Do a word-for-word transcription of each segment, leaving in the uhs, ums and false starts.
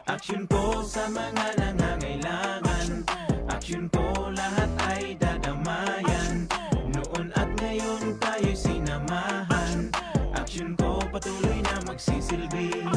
Action po sa mga nangangailangan. Action po, lahat ay dadamayan. Noon at ngayon tayo'y sinamahan. Action po, patuloy na magsisilbi.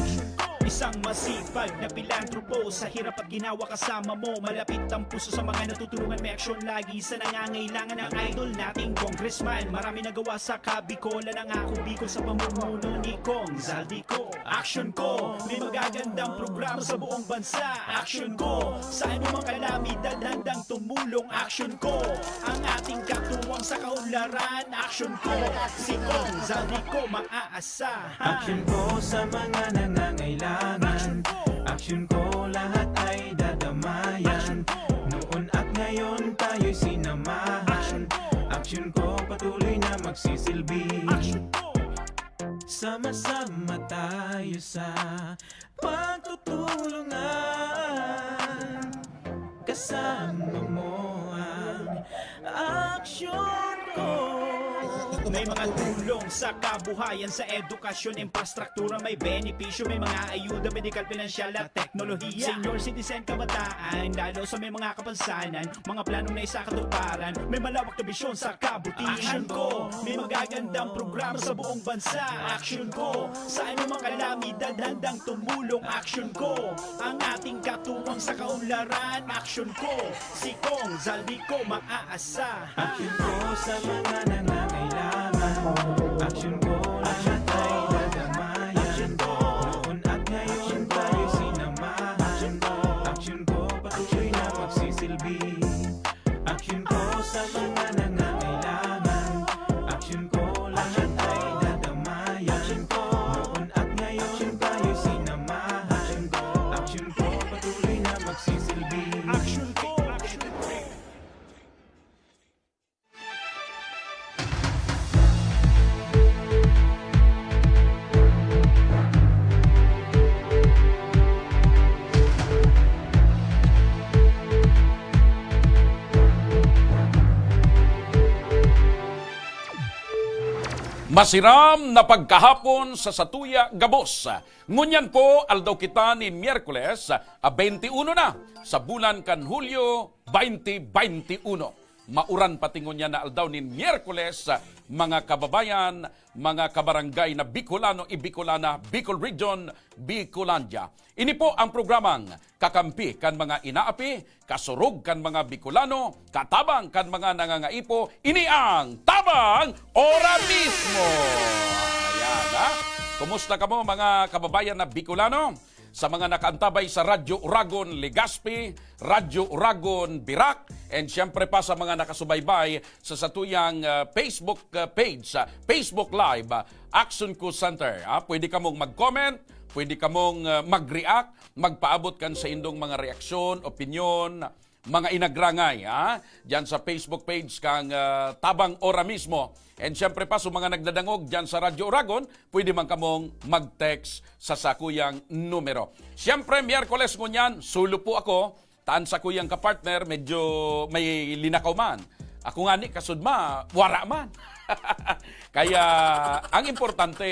Isang masipag na pilantropo, sa hirap at ginawa kasama mo. Malapit ang puso sa mga natutulungan, may aksyon lagi sa nangangailangan. Ang idol nating congressman, marami nagawa sa Kabikolan. Ang Ako Bicol sa pamumuno ni Cong Zaldy Co. Action Co, may magagandang programa sa buong bansa. Action Co, sa anumang kalamidad handang tumulong. Action Co, ang ating katuwang sa kaunlaran. Action Co, si Cong Zaldy Co maaasahan. Action Po sa mga nangangailangan. Action Po, lahat ay dadamayan. Noon at ngayon tayo'y sinamahan. Action Po, patuloy na magsisilbi. Action Po. Sama-sama tayo sa pagtutulungan. Kasama mo ang Action Co. May mga tulong sa kabuhayan, sa edukasyon, infrastruktura, may benepisyo, may mga ayuda, medikal, pinansyal at teknolohiya. Senior citizen, kabataan, lalo sa may mga kapansanan, mga planong naisakatuparan, may malawak na bisyon sa kabutihan. Action Co, may magagandang programa sa buong bansa. Action Co, sa anumang kalamidad handang tumulong. Action Co, ang ating katuwang sa kaunlaran. Action Co, si Cong Zaldy Co maaasahan. Action Po sa mga nangangailangan. Action Po, lahat ay dadamayan. Noon at ngayon tayo sinamahan. Action Po, patuloy na magsisilbi. Action Po sa mga nangangailangan. Action Po, lahat ay dadamayan. Noon at ngayon tayo sinamahan. Action Po, patuloy na magsisilbi. Action Po, Action Po. Masiram na pagkahapon sa satuya gabos. Ngunyan po, aldaw kita nin Miyerkules, ah, twenty-one na sa bulan kan Hulyo, twenty twenty-one. Mauran pati ngunyan na aldaw nin Miyerkules, mga kababayan, mga kabarangay na Bicolano, i-Bicolana, Bicol Region, Bicolandia. Ini po ang programang kakampi kan mga inaapi, kasurog kan mga Bicolano, katabang kan mga nangangaipo. Ini ang Tabang Ora Mismo! Ayan, ha? Kumusta kamo, mga kababayan na Bicolano? Sa mga nakaantabay sa Radyo Oragon Legazpi, Radyo Oragon Virac, and siyempre pa sa mga nakasubaybay sa satuyang, ah, Facebook, ah, page, sa Facebook Live, ah, Action Co Center, ah. Pwede kamong mag-comment, pwede kamong, ah, mag-react, magpaabot kan saindong mga reaksyon, opinyon, mga inagrangay, ha? Diyan sa Facebook page kang, ah, Tabang Ora Mismo. And siyempre pa, sa mga nagdadangog diyan sa Radyo Oragon, pwede man kamong mag-text sa sakuyang numero. Siyempre, Miyerkules ngunyan, solo po ako. Taan sakuyang kapartner, medyo may linakaw man. Ako ngani, kasudma, wara man. Kaya, ang importante,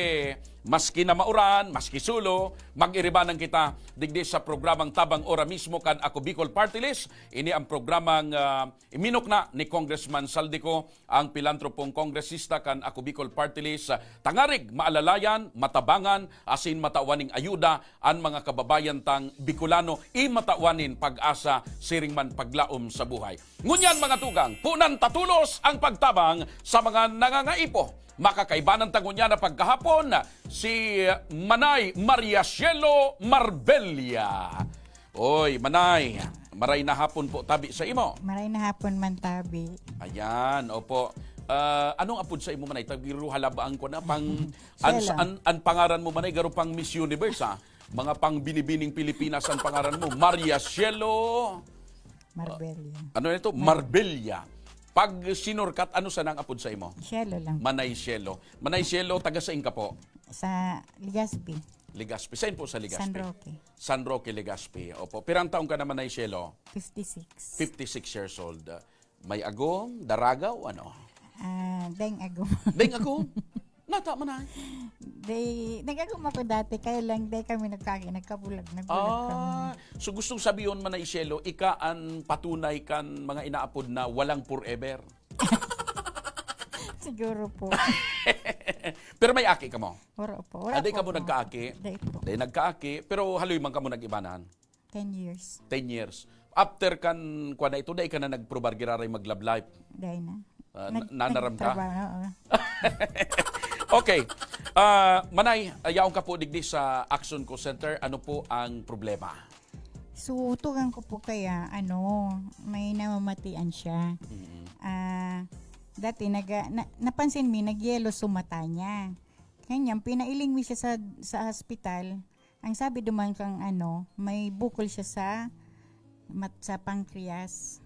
maski na mauran, maski solo, mag-iribanan kita digdi sa programang Tabang Ora Mismo kan Ako Bicol Party List. Ini ang programang, ah, iminukna ni Congressman Zaldy Co, ang pilantropong kongresista kan Ako Bicol Party List, ah, tangarig maalalayan, matabangan, asin matawan ning ayuda an mga kababayan tang Bicolano, i matawan nin pag-asa siring man paglaom sa buhay. Ngunyan, mga tugang, punan ta tolos ang pagtabang sa mga nangangaipo. Makakaibanan ta ngunyan na pagkahapon, si Manay Maria Cielo Marbella. Oy, Manay, maray na hapon po tabi sa imo. Maray na hapon man tabi. Ayan, opo. Ah, anong apod sa imo, Manay? Tagiro halabaan ko na pang an, Cielo. An, an pangaran mo, Manay, garo pang Miss Universe, ha? Mga pang binibining Pilipinas ang pangaran mo. Maria Cielo. Marbella. Ano ito? Mar- Marbella. Pag sinurkat, ano sana ang apod sa imo? Cielo lang. Manay Cielo. Manay Cielo, taga sain ka po? Sa Legazpi. Legazpi. Sain po sa Legazpi? San Roque. San Roque, Legazpi. Opo. Pirang taon ka na, Manay Cielo? Fifty-six. Fifty-six years old. May agom, daragaw, ano? Ah, deng agom. Deng agom? Nata man ay. Day, nag-agom ako dati, kaya lang day kami nagkagi, nagkabulag, nagbulag kami. Ah, so gustong sabihin man na Shelo, ika an patunay kan mga inaapod na walang forever. Siguro po. Pero may aki kamo? Wala po. Ah, Wala di po kamo ako. Nagkaaki? Day po. Di nagkaaki, pero haloy man kamo nag-ibanan. Ten years. Ten years. After kan kuwan na ito, dai ka na nagprobar giraray mag-love life. Day na. Ah, Nag- na- nanaram ka? nagtrabaho, oo. Okay. Ah, Manay, ah, yaon ka po digdi sa Action Call Center. Ano po ang problema? So, tugang ko po kaya, ano, may namamatian siya. Ah, dati, naga, na, napansin mi, nagyelo so mata niya. Kanya, pinailing mi siya sa, sa hospital. Ang sabi duman kang ano, may bukol siya sa, mat, sa pancreas.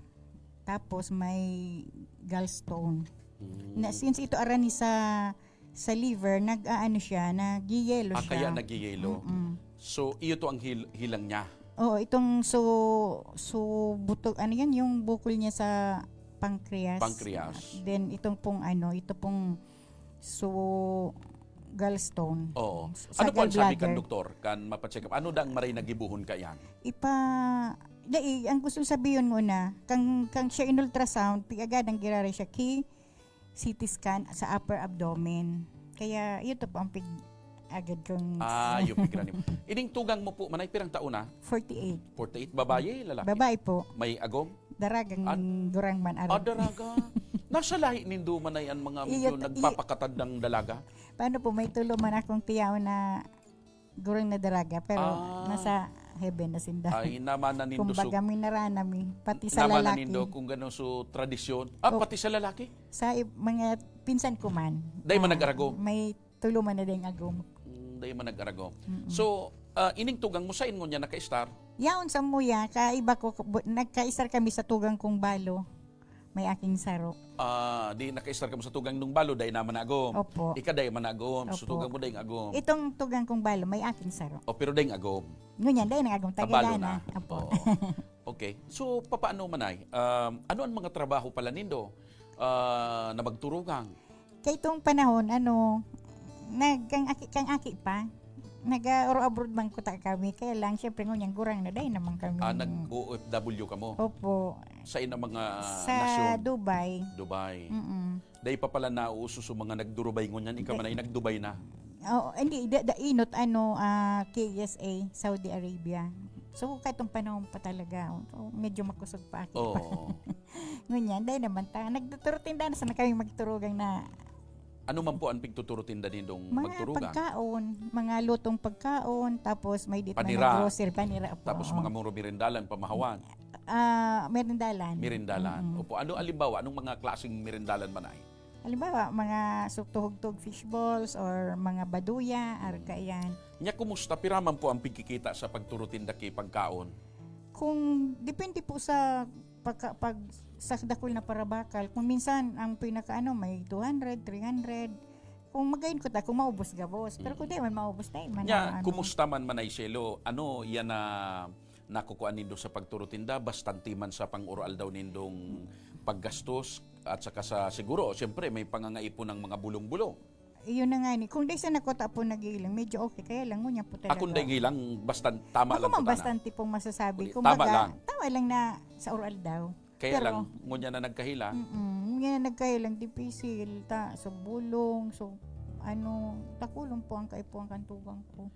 Tapos may gallstone. Na since ito arani sa sa liver, nag-aano siya, nagyiyelo Ah, siya. Kaya nagyiyelo. Mm-mm. So, iyo to ang hil- hilang niya. Oo, itong so so buto, ano yan, yung bukol niya sa pancreas. Pancreas. Then itong pong ano, ito pong so gallstone. Oo. Sa Ano po ang sabi kan gallbladder. Doktor? Kan mapacheck up? Ano dang maray nagibuhon ka yan? Ipa Dai, ang gusto sabihin mo na, kang, kang siya in-ultrasound, piagad ang girara siya ki C T scan sa upper abdomen. Kaya, ito po ang pig agad kong Ah, yung pigranib. Ining tugang mo po, Manay, pirang taon na? forty-eight. Forty-eight. Babae, lalaki? Babae po. May agom? Daragang At- gurang man Ah, arog. Daraga. Nasa lahi nindo, Manay, ang mga Iyo, medyo iyo. Nagpapakatandang dalaga? Paano po, may tulo man akong tiyaw na gurang na daraga, pero Ah. nasa heaven na sinda. Ay, namana nindo so, Kumbaga, minarana mi, pati sa namana lalaki. Nindo kung gano'n so tradisyon. Ah, Oh. Pati sa lalaki? Sa i- mga pinsan ko man. Dai man Ah, nag-aragom? May tulo man na ding agom. Mm, dai man nag-aragom. So, ah, ining tugang mo, sain mo niya nakaistar? Yaon sa muya, kaiba ko, bu- nagkaisar kami sa tugang kong balo. May aking saro. Ah, di nakaistar ka mo sa tugang nung balo, dai naman na agom. Opo. Ika dai man na agom. So, Opo. Tugang mo dai agom. Itong tugang kong balo, may aking saro. O, pero dai agom. Ngunyan, dai nag-agom. Kabalo Tagada na. na. Opo. Oo. Okay. So, papaano man ay? Um, ano ang mga trabaho pala nindo ah, na magturugang? Kay itong panahon, ano, nag, kang aki, kang aki pa, nag-abroad man kuta kami. Kaya lang, syempre, ngunyan, gurang na, dai naman kami. Ah, nag-O F W ka mo? Opo. Sa inang mga Sa nasyon? Dubai. Dubai. Mm-mm. Dai pa pala nauuso sa mga nagdurubay ngunyan. Ika man ay nagdubay na. Oo, hindi, da, da, inot, ano, ah, K S A, Saudi Arabia. So, katong panahon pa talaga, oh, medyo makusog pa aki pa. Oo. Ngunyan, dai naman ta, nagtuturo tinda na sana kami magturugang na Ano man po ang pigtuturo tinda nindong mga magturugang? Pagkaon, mga lutong pagkaon, tapos may dit man Panira. na grocery, panira po. Tapos mga muro mirindalan, pamahawan, Ah, merindalan. mirindalan. Mm-mm. Opo. Ano, alimbawa, anong mga klaseng mirindalan man ay? Halimbawa, mga su-, tuhog-tuhog fish balls or mga baduya, arka yan. Nya, kumusta? Piraman po ang pigkikita sa pagturo tinda ki pagkaon? Kung depende po sa pagka, pag sa dakul na parabakal, kung minsan ang pinaka ano may two hundred, three hundred. Kung magayon ko ta, kung maubos gabos. Pero kung di man maubos, di man Nya, ano. Kumusta man man ay Shelo? Ano, yan na nakukuha nindo sa pagturo tinda? Bastante man sa pang-uro-aldaw nindong paggastos at saka sa siguro, siyempre, may pangangaipon ng mga bulong-bulong. Iyon na nga ni. Kung di sa nakuta po nag-iilang, medyo okay. Kaya lang, ngunyan po talaga. Akong dahil lang, basta tama Ako lang man po, tama. Bastante pong masasabi. Kundi, Kung tama baga, lang. Tama lang na sa uro-aldaw. Kaya Pero, lang, ngunyan na nagkahila, Mm-mm. Nga nagkahilang dipisil, ta, sa bulong, so, ano, takulong po ang kaipuhan kan tugang ko.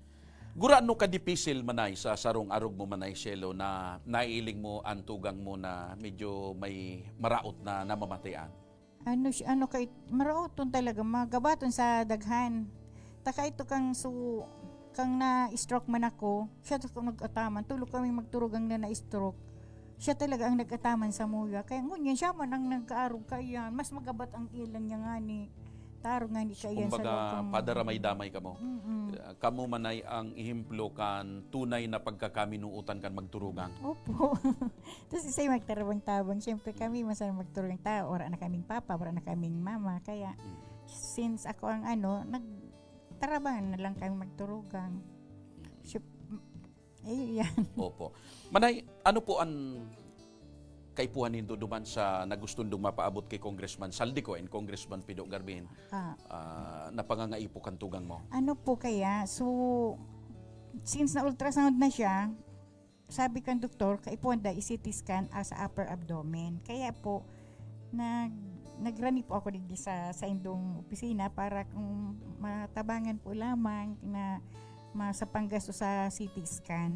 Gurano ka dipisil manay sa sarong arog mo manay, Shelo, na nailing mo ang tugang mo na medyo may maraot na namamatian? Ano siya, ano kay, maraoton talaga, magabaton sa daghan. Taka ito kang su, kang na-stroke man ako, siya ta ko nag-ataman, tulo kami magturugang na na-stroke. Siya talaga ang nag-ataman sa muya. Kaya ngunyan siya man ang nagkaarog kaiyan. Mas magabat ang ilan niya ngani. Tarong ngani kaiyan sa Kumbaga, loob kang padaramay-damay ka mo. Mm-mm. Uh, kamo manay ang ehemplo kan tunay na pagkakaminuotan kan magturugang. Opo. Tapos isa'y magtarabang-tabang. Siyempre kami, masarang magturugang tao. Wala na kaming papa, wala na kaming mama. Kaya, Mm. since ako ang ano, nagtarabangan na lang kami magturugang. Siyempre, eh, yan. Opo. Manay, ano po ang kaipuhan nindo duman sa na gustong duman paabot kay Congressman Saldico and Congressman Pido Garvin, Ah, ah, na pangangaipo kan tugang mo? Ano po kaya? So, since na-ultrasound na siya, sabi kan doktor, kaipuhan daw i-C T scan, ah, sa upper abdomen. Kaya po, nag nagrani po ako digdi sa sa indong opisina para kung matabangan po lamang na ma sa panggasto sa C T scan.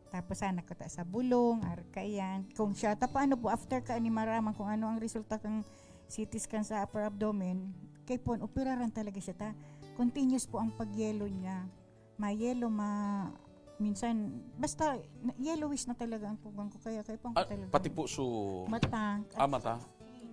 Tapos sana kuta sa bulong, arkayan. Kung siya, ta paano po after ka ni maraman kung ano ang resulta kang C T scan sa upper abdomen, kay pon operaran talaga siya ta. Continuous po ang pagyelo niya. Mayelo, ma minsan basta na- yellowish na talaga ang tugang ko, kaya kay pon ko Ah, talaga. Pati puso, Mata. Ah, mata.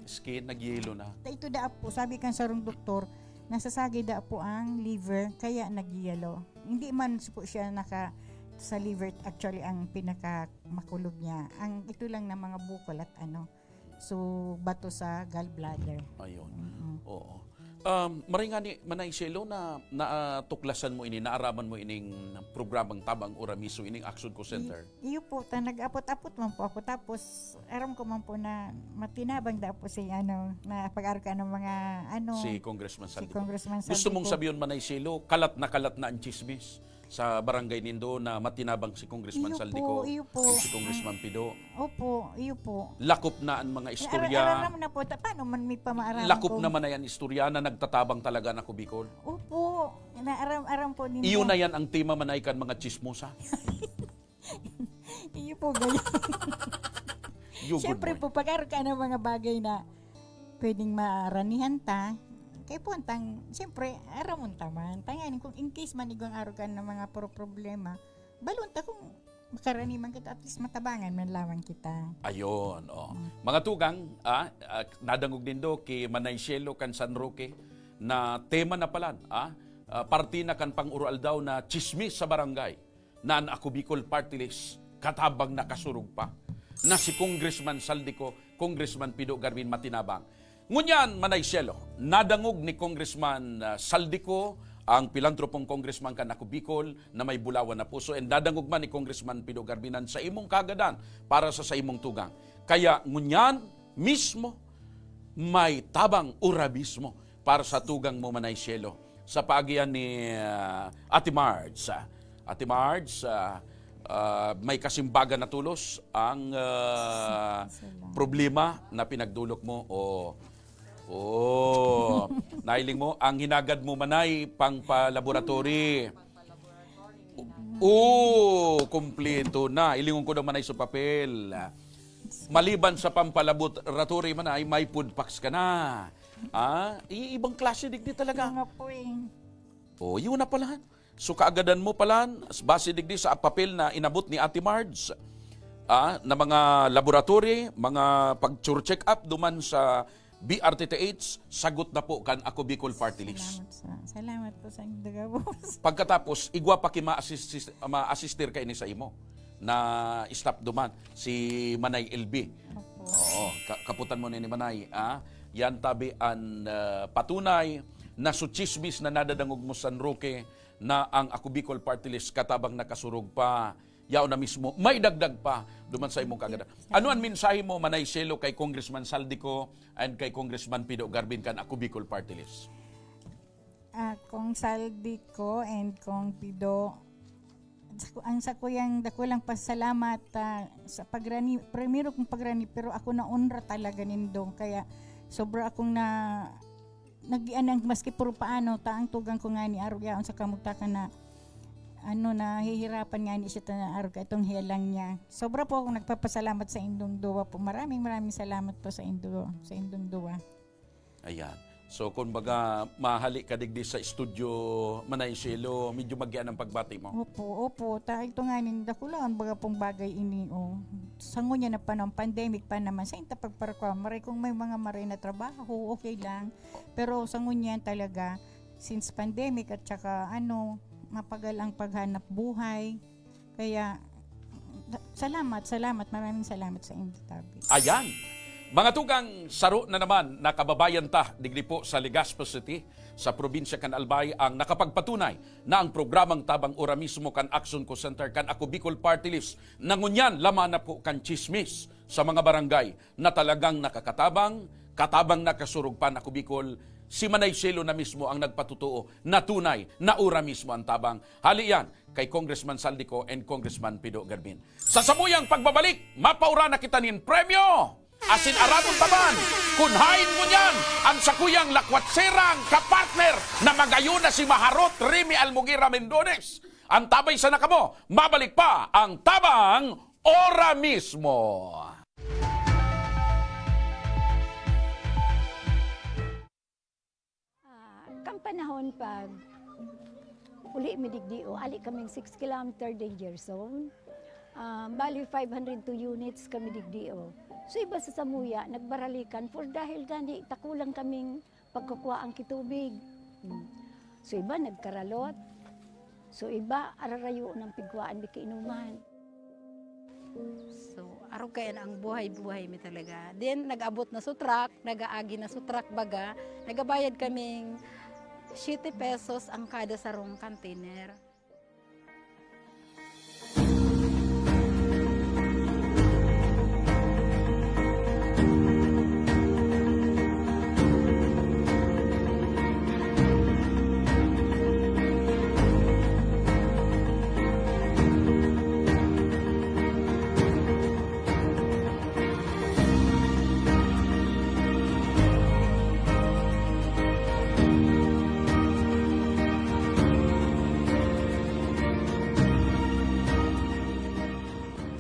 Skin, nagyelo na. Ta ito daa po, sabi kan sarong doktor, nasasagay daa po ang liver, kaya nagyelo. Hindi man po siya naka sa liver actually ang pinaka makulog niya. Ang ito lang na mga bukol at ano. So, bato sa gallbladder. Ayun. Mm. Oo. Um, maray nga ni Manay Shelo na natuklasan mo ini, naaraman mo ining programang Tabang Uramiso, ining Action Call Center. Iyo po, ta nag-apot-apot man po ako. Tapos, aram ko man po na matinabang da po si ano, na pag-arka ng mga ano, Si Congressman si Saldico. Congressman Gusto mong Saldico. Sabihin, Manay Shelo, kalat na kalat na ang chismis sa barangay nindo na matinabang si Congressman Iyo Saldico po, iyo po. and si Congressman Pido. Opo, iyo po. Lakop na ang mga Eh, istorya. Aram, aram na po, ta, paano man may pamaaraman Lakop po? Naman na yan istorya na nagtatabang talaga na Ako Bicol. Opo, na aram, aram po ninyo. Iyo na yan ang tema, Manay, kan mga chismosa. Iyo po, ganyan. You good Siyempre boy. Po, pag-arka ng mga bagay na pwedeng maranihan ta, kay puntang, siyempre, aramon ta man. Tanganing kung in case man igwang arka ng mga pro problema, balon ta kung makarani man kita, at least matabangan man lamang kita. Ayun, oh. Mga tugang, ah, ah, nadangog nindo ki Manay Shelo kan San Roque na tema na palan, ah, ah, parte na kan pang-uroaldaw na chismis sa barangay na an Ako Bicol Party List katabang nakasurog pa na si Congressman Saldico, Congressman Pido Garvin matinabang. Ngunyan, Manay Shelo, nadangog ni Congressman, ah, Saldico, ang pilantropong congressman kan Ako Bicol na may bulawan na puso, and nadangog man ni Congressman Pido Garvin an sa imong kagadan para sa, sa imong tugang. Kaya ngunyan mismo, may tabang urabismo para sa tugang mo, Manay Shelo. Sa paagian ni, ah, Ate Marge. Ate Marge, ah, ah, may kasimbagan na tulos ang, ah, Salamat. Problema na pinagdulok mo. O, oh, nailing mo, ang hinagad mo, Manay, pang pa-laboratory. Oh, kumpleto na. Ilingon ko naman ay sa papel. Maliban sa pampalaboratory man ay may food packs ka na. Ah, i- ibang klase digdi talaga. Mga po eh. Oh, yun na pala. So kaagadan mo pala, base digdi sa papel na inabot ni Ate Marge, ah, na mga laboratory, mga pag-check up duman sa B R T T H, sagot na po kan Ako Bicol Party List. Salamat sa, salamat po sa inyong dagabos. Pagkatapos, igwa pa ki ma-assist, ma-assistir ka ini sa imo na staff duman, si Manay L B. Opo. Oo, ka- kaputan mo na ni Manay, ah. Yan tabi an, ah, patunay na su chismis na nadadangog mo San Roque na ang Ako Bicol Party List katabang nakasurog pa. Yaon na mismo, may dagdag pa duman sa imong kagadan. Ano ang mensahe mo, Manay Shelo, kay Congressman Saldico and kay Congressman Pido Garvin kan Ako Bicol Party List? Ah, Kong Saldico and Kong Pido, sa ku- ang sa kuyang dakulang pasalamat ah, sa pagrani, primero kong pagrani, pero ako na onra talaga nindong, kaya sobra akong na nagian ang maski puro paano ta ang tugang ko nga ni arog yaon sa kamugtakan na ano, nahihirapan nga ni siya ta arog itong hiyalang niya. Sobra po akong nagpapasalamat sa indong duwa po. Maraming maraming salamat po sa indo sa indong duwa. Ayan. So, kumbaga, mahali ka digdi sa studio, Manay Shelo, medyo magian ang pagbati mo. Opo, opo. Ta ito nga nin dakulaan baga pong bagay ini, oh. Sa ngunya na panahon, pandemic pa naman, sa inta pagparakwa, maray kung may mga maray na trabaho, okay lang. Pero sa ngunyan talaga, since pandemic at saka ano, mapagal ang paghanap buhay. Kaya, da- salamat, salamat, maraming salamat sa inyo, Tabi. Ayan. Mga tugang, saro na naman na kababayan ta digdi po sa Legazpi City, sa probinsya kan Albay, ang nakapagpatunay na ang programang Tabang Ora mismo kan Action Call Center kan Ako Bicol Party List na ngunyan laman na po kan chismis Sa mga barangay na talagang nakakatabang, katabang na kasurog pa na Ako Bicol, si Manay Shelo na mismo ang nagpatotoo na tunay na ora mismo ang tabang. Hali yan kay Congressman Zaldy Co and Congressman Pido Garmin. Sa samuyang pagbabalik, mapaura na kita nin premyo! Asin aramon taban, kun haen ngunyan an sakuyang lakwatserang kapartner na magayon na si Maharot Remy Almoguera Mendones. Antabay sana kamo, mabalik pa ang Tabang ora mismo. Ah, kan panahon pag uli mi digdi, o, ali kaming six kilometer danger zone. Ah, bali, five hundred two units kami digdi, o. So, iba sa samuya, nagbaralikan for dahil gani, takulang kaming pagkukwa ang kitubig. Hmm. So, iba nagkaralot. So, iba, ararayo ng pigwaan di kainuman. So, arog kaya na ang buhay-buhay mi talaga. Then, nag-abot na sa truck, nag-aagi na sa truck baga, nagabayad kaming siete pesos ang kada sarong container.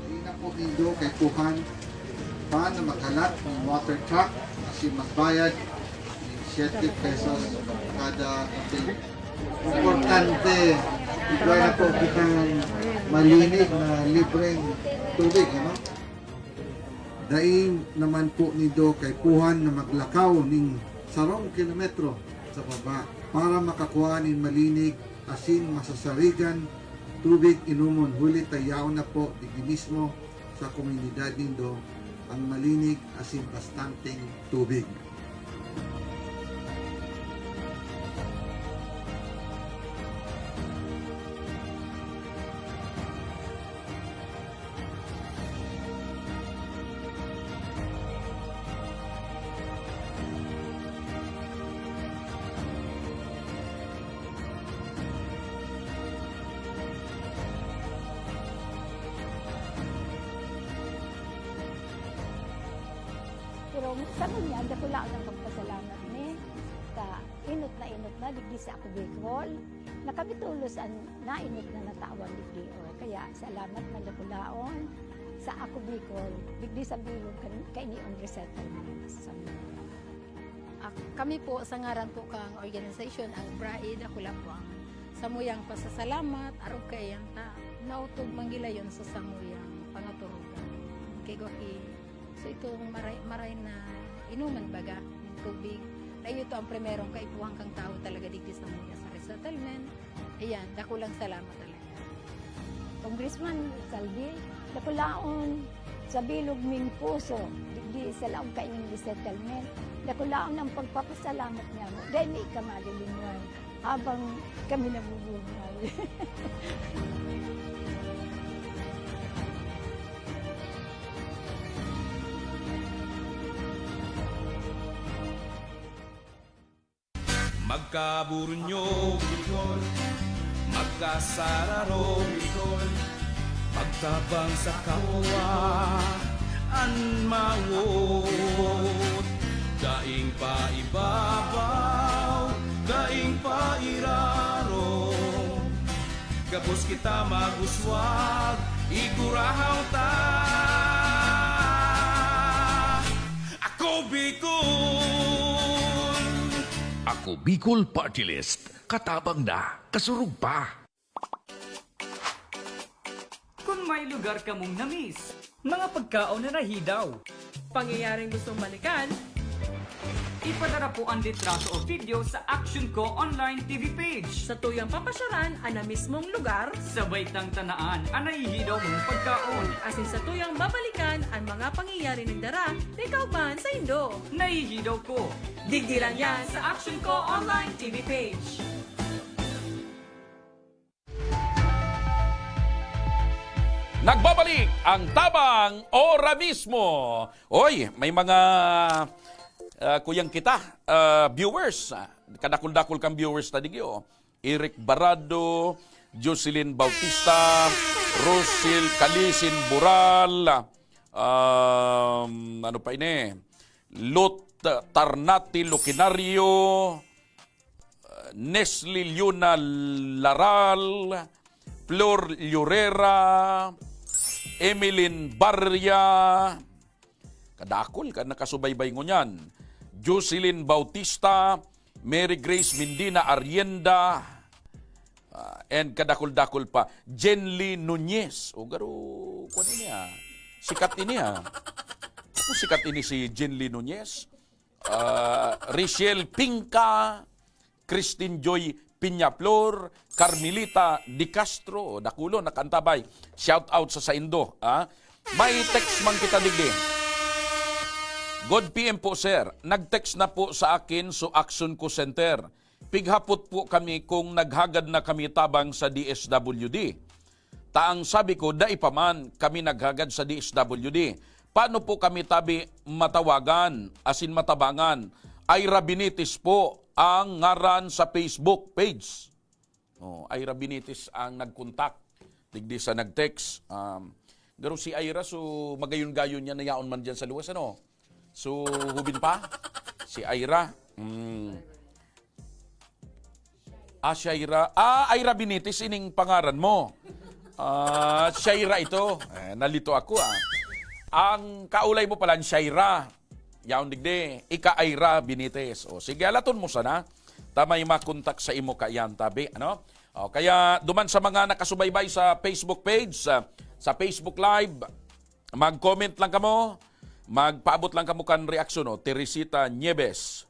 Dai na po nindo kaipuhan pa na maghalat nin water truck asin magbayad nin siyete pesos kada container. Importante, igwa na po kitang malinig na libreng tubig, ano? Dai naman po nindo kaipuhan na maglakaw nin sarong kilometro sa baba para makakua nin malinig asin masasarigan tubig inomon, huli ta yaon na po digdi mismo sa komunidad nindo ang malinig asin bastanteng tubig. Pero sa ngunyan, dakula ang pagpasalamat mi ta enot na enot na digdi sa Ako Bicol. Na kami tolos an naenot na natawan digdi, o. Kaya salamat man dakulaon sa Ako Bicol, digdi sa bilog kan kaini an resettlement sa Moro. Ak-, kami po, sa ngaran po kang organisasyon, ang BRAE Dakula po ang samuyang pasasalamat, arog kaiyan ta, naotob man gilayon sa samuyang pangaturugan. Kay Gwaki, so itong maray, maray na inuman baga, nin tubig, na ito ang primerong kaipuhan kang tawo talaga digdi samuya sa resettlement. Ayan, dakulang salamat talaga. Congressman Zaldy, dakulaon sa bilog ming puso, digdi sa laog kaining resettlement. Dakulaon ang pagpapasalamat niyamo. Dai mi ka malilinwan habang kami nabubuhay. Magkaburunyo, Bicol. Magkasararo, Bicol. Magtabang sa kapwa, an mawot. Daing paibabaw, daing pairarom. Gabos kita mag-uswag, igurahaw ta. Ako Bicol! Ako Bicol Party List. Katabang na, kasurog pa. Kung may lugar kamong na-miss, mga pagkaon na nahidaw, pangyayaring gustong balikan, ipadara po ang litrato o video sa Action Co Online T V page. Sa tuyang papasyaran an na mismong lugar, sabay tang tanaan an nahihidaw mong pagkaon. Asin sa tuyang babalikan an mga pangyayari nagdara na ikaw man sa indo. Nahihidaw ko. Digdi lang yan sa Action Co Online T V page. Nagbabalik ang Tabang Ora Mismo. Oy, may mga, ah, kuyang kita, ah, viewers. Ah, kadakul-dakul kang viewers ta digdi, oh. Eric Barado, Jocelyn Bautista, Rosil Calisin Bural, um, ano pa ini? Lot Tarnati Lucinario, Nesli Liona Laral, Flor Llurera, Emeline Barria, kadakul kan nakasubaybay ngunyan, Jocelyn Bautista, Mary Grace Mindina Arienda, ah, and kadakul-dakul pa, Jenly Nunez. O, garo, kuwan ini, ah. Sikat ini, ah. Kung sikat ini si Jenly Nunez, ah, Richelle Pinca, Christine Joy Piñaflor, Carmelita De Castro, dakulon, nakaantabay. Shout out sa saindo, ah. May text man kita digdi. Good P M po, sir. Nag-text na po sa akin so Action ko Center. Pighapot po kami kung naghagad na kami tabang sa D S W D. Ta ang sabi ko, dai pa man kami naghagad sa D S W D. Paano po kami tabi matawagan, asin matabangan? Ira Benitez po ang ngaran sa Facebook page. Oh, Ira Benitez ang nagkontak. Digdi sa nag-text. Um, pero si Ira, so magayon-gayon niya na yaon man dyan sa luwas, ano? So, hubin pa? Si Ira. Mm. Ah, Shaira. Ah, Ira Benitez ining pangaran mo. Ah, Shaira ito. Eh, nalito ako, ah. Ang kaulay mo pala, Shaira. Yaon digdi, ika Ira Benitez. O, sige, alaton mo sana. Ta may makontak sa imo kaiyan, tabi, ano? O, kaya duman sa mga nakasubaybay sa Facebook page, sa, sa Facebook Live, mag-comment lang kamo, magpaabot lang kamo kan reaksyon, o, Teresita Nieves.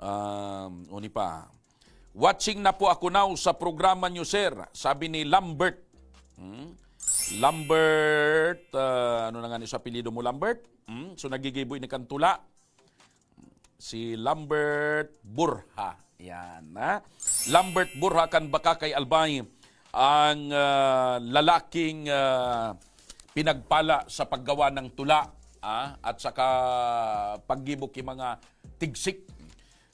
Um, uni pa. "Watching na po ako now sa programa niyo, sir," sabi ni Lambert. Hmm? Lambert, ah, ano na nga ni sa apelyido mo, Lambert? Hmm? So, nagigibo ini kan tula. Si Lambert Burha. Yan, ha? Lambert Burha kan Bacacay, Albay, ang, ah, lalaking, ah, pinagpala sa paggawa ng tula, ah, at saka paggibo ki mga tigsik.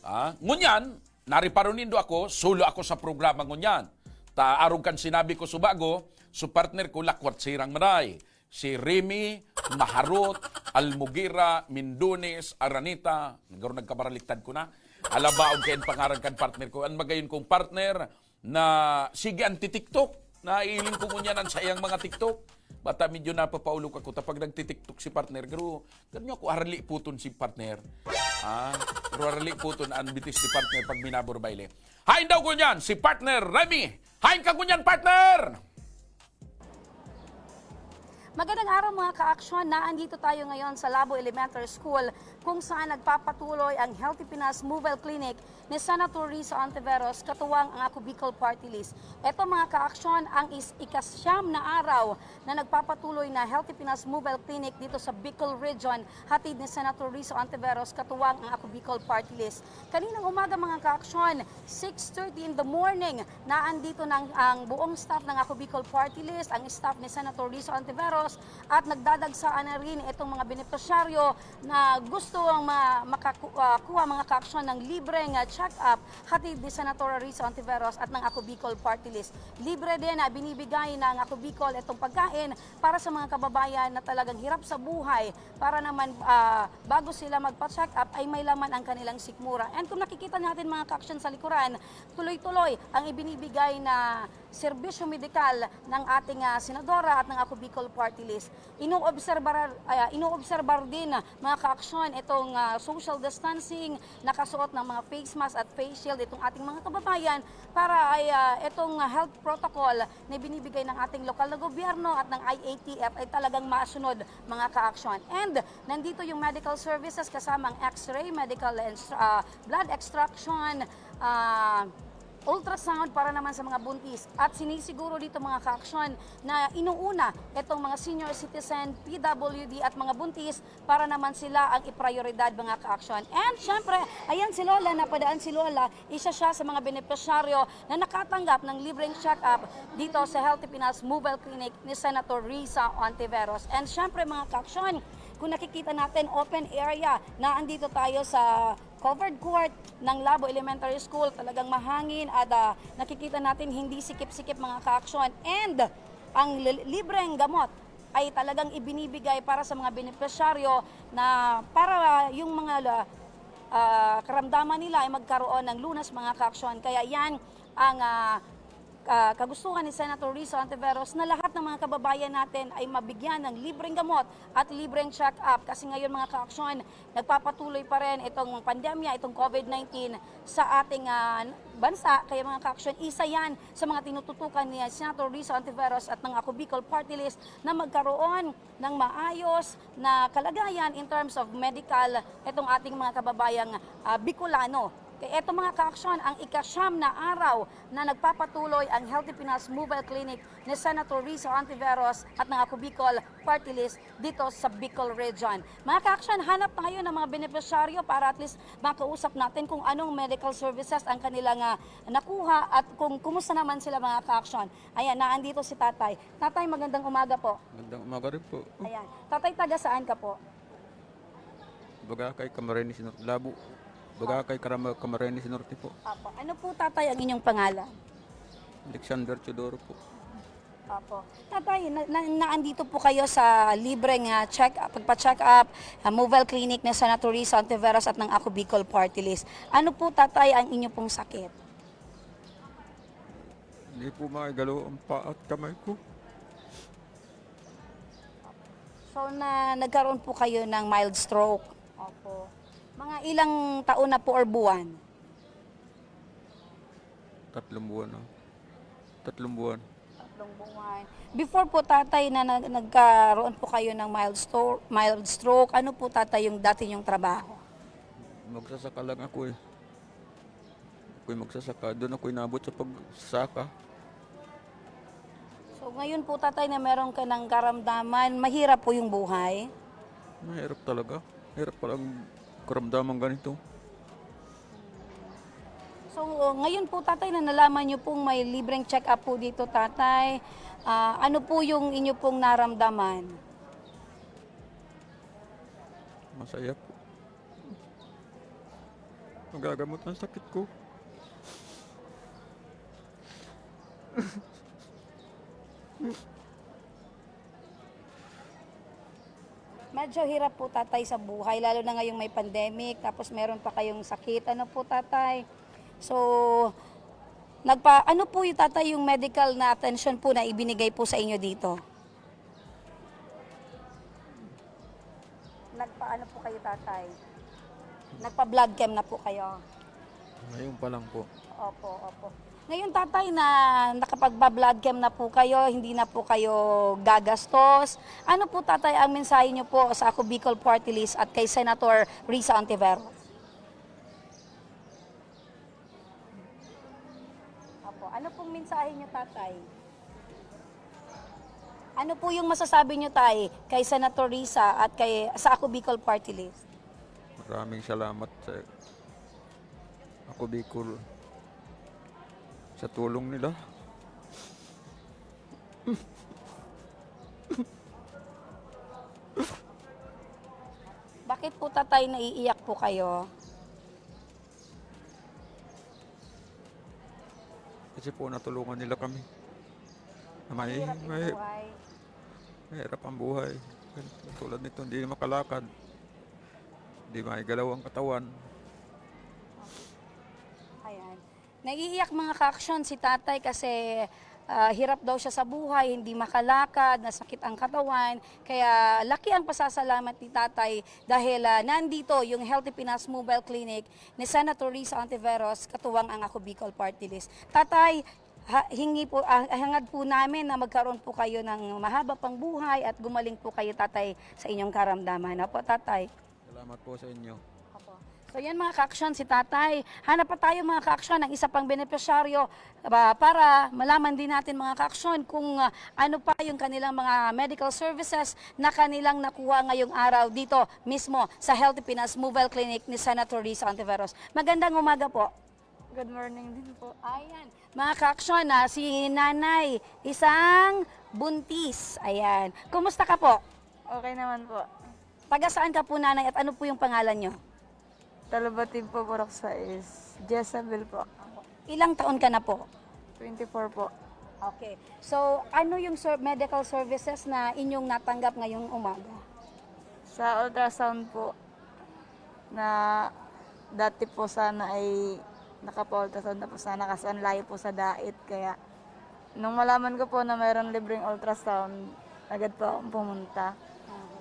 Ah, ngunyan, nariparo nindo ako, solo ako sa programa ngunyan. Ta arog kan sinabi ko subago, so partner ko, lakwat sirang maray. Si Remy, Maharot, Almoguera, Mindones, Araneta, nagaro nagkabaraliktad ko na. Alabaon kay ang pangaran kan partner ko. Ang magayon kong partner na sige anti-TikTok. Nailing ko ngunyan an saiyang mga TikTok. Bata medyo napapaulog ako ta pag nagti-TikTok si partner. Pero, pero niyo ako arali puton si partner. Ah, pero arali puton ang bitis ni partner pag minabor baile. Hain daw ngunyan si partner Remy. Hain ka ngunyan, partner! Magandang araw, mga ka-aksyon. Naandito tayo ngayon sa Labo Elementary School, kung saan nagpapatuloy ang Healthy Pinas Mobile Clinic ni Senator Risa Ontiveros, katuwang ang Ako Bicol Party List. Eto, mga ka-aksyon, ang is-, ikasyam na araw na nagpapatuloy na Healthy Pinas Mobile Clinic dito sa Bicol Region, hatid ni Senator Risa Ontiveros, katuwang ang Ako Bicol Party List. Kaninang umaga, mga ka-aksyon, six thirty in the morning, naandito na ang, ang buong staff ng Ako Bicol Party List, ang staff ni Senator Risa Ontiveros, at nagdadagsaan na rin itong mga benepisyaryo na gusto ang ma-, makaku-, ah, kuha, mga ka-aksyon, ng libreng, ah, check-up, hatid ni Senator Risa Ontiveros at ng Ako Bicol Party List. Libre din na binibigay ng Ako Bicol itong pagkain para sa mga kababayan na talagang hirap sa buhay, para naman, ah, bago sila magpa-check up ay may laman ang kanilang sikmura. And kung nakikita natin, mga ka-aksyon, sa likuran, tuloy-tuloy ang ibinibigay na serbisyo medikal ng ating, ah, senadora at ng Ako Bicol Party List. Inoobserbar, ah, inoobserbar din, mga ka-aksyon, itong, ah, social distancing, nakasuot ng mga face mask at face shield itong ating mga kababayan para ay, ah, itong, ah, health protocol na binibigay ng ating lokal na gobyerno at ng I A T F ay talagang masunod, mga ka-aksyon. And nandito yung medical services kasama ang X-ray, medical instru-, ah, blood extraction, ah, ultrasound para naman sa mga buntis. At sinisiguro dito, mga kaaksyon, na inuuna itong mga senior citizen, P W D at mga buntis para naman sila ang iprioridad, mga kaaksyon. And syempre, ayan si Lola, napadaan si Lola, isa siya sa mga benepisyaryo na nakatanggap ng libreng check-up dito sa Healthy Pinas Mobile Clinic ni Senator Risa Ontiveros. And syempre, mga kaaksyon, kung nakikita natin, open area, naandito tayo sa covered court ng Labo Elementary School, talagang mahangin at, ah, nakikita natin hindi sikip-sikip, mga kaaksyon. And ang li-, libreng gamot ay talagang ibinibigay para sa mga benepisyaryo na para yung mga la-, ah, karamdaman nila ay magkaroon ng lunas, mga kaaksyon. Kaya yan ang, ah, ah, kagustuhan ni Senator Risa Ontiveros na lahat ng mga kababayan natin ay mabigyan ng libreng gamot at libreng check-up. Kasi ngayon, mga kaaksyon, nagpapatuloy pa rin itong pandemya, itong COVID nineteen sa ating, ah, bansa. Kaya, mga kaaksyon, isa yan sa mga tinututukan ni Senator Risa Ontiveros at ng Ako Bicol Party List na magkaroon ng maayos na kalagayan in terms of medical itong ating mga kababayang, ah, Bicolano. Kaya eto, mga kaaksyon, ang ikasyam na araw na nagpapatuloy ang Healthy Pinas Mobile Clinic ni Senator Risa Ontiveros at ng Ako Bicol Party List dito sa Bicol Region. Mga kaaksyon, hanap tayo ng mga benepisyaryo para at least makausap natin kung anong medical services ang kanilang, ah, nakuha at kung kumusta naman sila, mga kaaksyon. Ayan, naandito si Tatay. Tatay, magandang umaga po. Magandang umaga rin po. Ayan. Tatay, taga saan ka po? Bagakay, Camarines Norte, Labo. Bagakay, Karama-, Camarines Norte po. Apo. Ano po, Tatay, ang inyong pangalan? Alexander Teodoro po. Apo. Tatay, na, na, naandito po kayo sa libreng, ah, check, pagpa-check up, ah, mobile clinic ni Senator Risa Ontiveros at ng Ako Bicol Party List. Ano po, Tatay, ang inyo pong sakit? Hindi po makagalaw ang paa at kamay ko. So, na, nagkaroon po kayo ng mild stroke? Opo. Mga ilang taon na po or buwan? Tatlong buwan na. Tatlong buwan. Tatlong buwan. Before po, Tatay, na nag-, nagkaroon po kayo ng mild stroke, mild stroke, ano po, Tatay, yung dati niyong trabaho? Magsasaka lang ako eh. Ako'y magsasaka. Doon ako inabot sa pagsasaka. So, ngayon po, Tatay, na meron ka ng karamdaman, mahirap po yung buhay? Mahirap talaga. Hirap palang karamdaman ganito. So, ngayon po, Tatay, na nalaman niyo pong may libreng check-up po dito, Tatay, ah, ano po yung inyo pong naramdaman? Masaya po. Magagamot ang sakit ko. Medyo hirap po, Tatay, sa buhay, lalo na ngayong may pandemic, tapos meron pa kayong sakit. Ano po, Tatay? So, nagpa-, ano po yung, Tatay, yung medical na attention po na ibinigay po sa inyo dito? Nagpaano po kayo, Tatay? Nagpa-blood chem na po kayo? Ngayon pa lang po. Opo, opo. Ngayon, Tatay, na nakapagpa-blood chem na po kayo, hindi na po kayo gagastos. Ano po, Tatay, ang mensahe niyo po sa Ako Bicol Party List at kay Senator Risa Ontiveros? Opo. Ano pong mensahe niyo, Tatay? Ano po yung masasabi niyo, Tay, kay Senator Risa at kay, sa Ako Bicol Party List? Maraming salamat sa Ako Bicol sa tulong nila. Bakit po, Tatay, naiiyak po kayo? Kasi po, natulungan nila kami. Na may, Mahirap yung may, buhay. Mahirap ang buhay. Tulad nito, hindi makalakad. Hindi maigalaw ang katawan. Ayan. Naiiyak, mga kaaksyon, si Tatay kasi, ah, hirap daw siya sa buhay, hindi makalakad, nasakit ang katawan. Kaya laki ang pasasalamat ni Tatay dahil, ah, nandito yung Healthy Pinas Mobile Clinic ni Senator Risa Ontiveros, katuwang ang Ako Bicol Party List. Tatay, ha-, hingi po, ah, hangad po namin na magkaroon po kayo ng mahaba pang buhay at gumaling po kayo, Tatay, sa inyong karamdaman. Opo, Tatay. Salamat po sa inyo. Opo. So yan mga kaaksyon, si tatay. Hanap pa tayo mga kaaksyon ng isa pang benepisyaryo ah, para malaman din natin mga kaaksyon kung ah, ano pa yung kanilang mga medical services na kanilang nakuha ngayong araw dito mismo sa Healthy Pinas Mobile Clinic ni Senator Risa Ontiveros. Magandang umaga po. Good morning din po. Ayan. Mga kaaksyon, ah, si nanay, isang buntis. Ayan. Kumusta ka po? Okay naman po. Taga saan ka po nanay at ano po yung pangalan nyo? Talubatib po, Purok sais. Jezebel po. Ilang taon ka na po? twenty-four po. Okay. So, ano yung ser- medical services na inyong natanggap ngayong umaga? Sa ultrasound po, na dati po sana ay naka-ultrasound na po sana kasi ang layo po sa dait. Kaya nung malaman ko po na mayroon libreng ultrasound, agad po akong pumunta.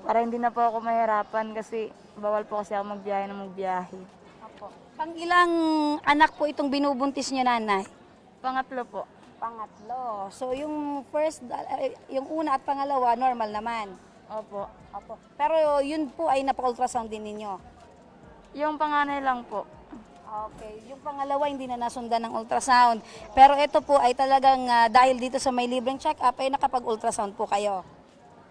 Para hindi na po ako mahirapan kasi bawal po kasi ako magbiyahe na magbiyahe. Opo. Pang ilang anak po itong binubuntis nyo, nanay? Pangatlo po. Pangatlo. So, yung first, eh, yung una at pangalawa, normal naman. Opo. Opo. Pero yun po ay napa-ultrasound din ninyo? Yung panganay lang po. Okay. Yung pangalawa, hindi na nasundan ng ultrasound. Pero ito po ay talagang ah, dahil dito sa may libreng check-up, ay nakapag-ultrasound po kayo.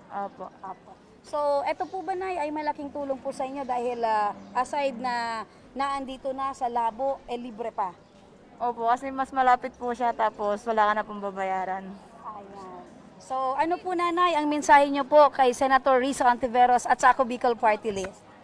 Opo. Opo. So, ito po ba, Nay, ay malaking tulong po sa inyo dahil ah, aside na naandito na sa labo, eh libre pa? Opo, kasi mas malapit po siya tapos wala ka na pong babayaran. Ayan. So, ano po, Nanay, ang mensahe nyo po kay Senator Risa Ontiveros at sa Ako Bicol Party List?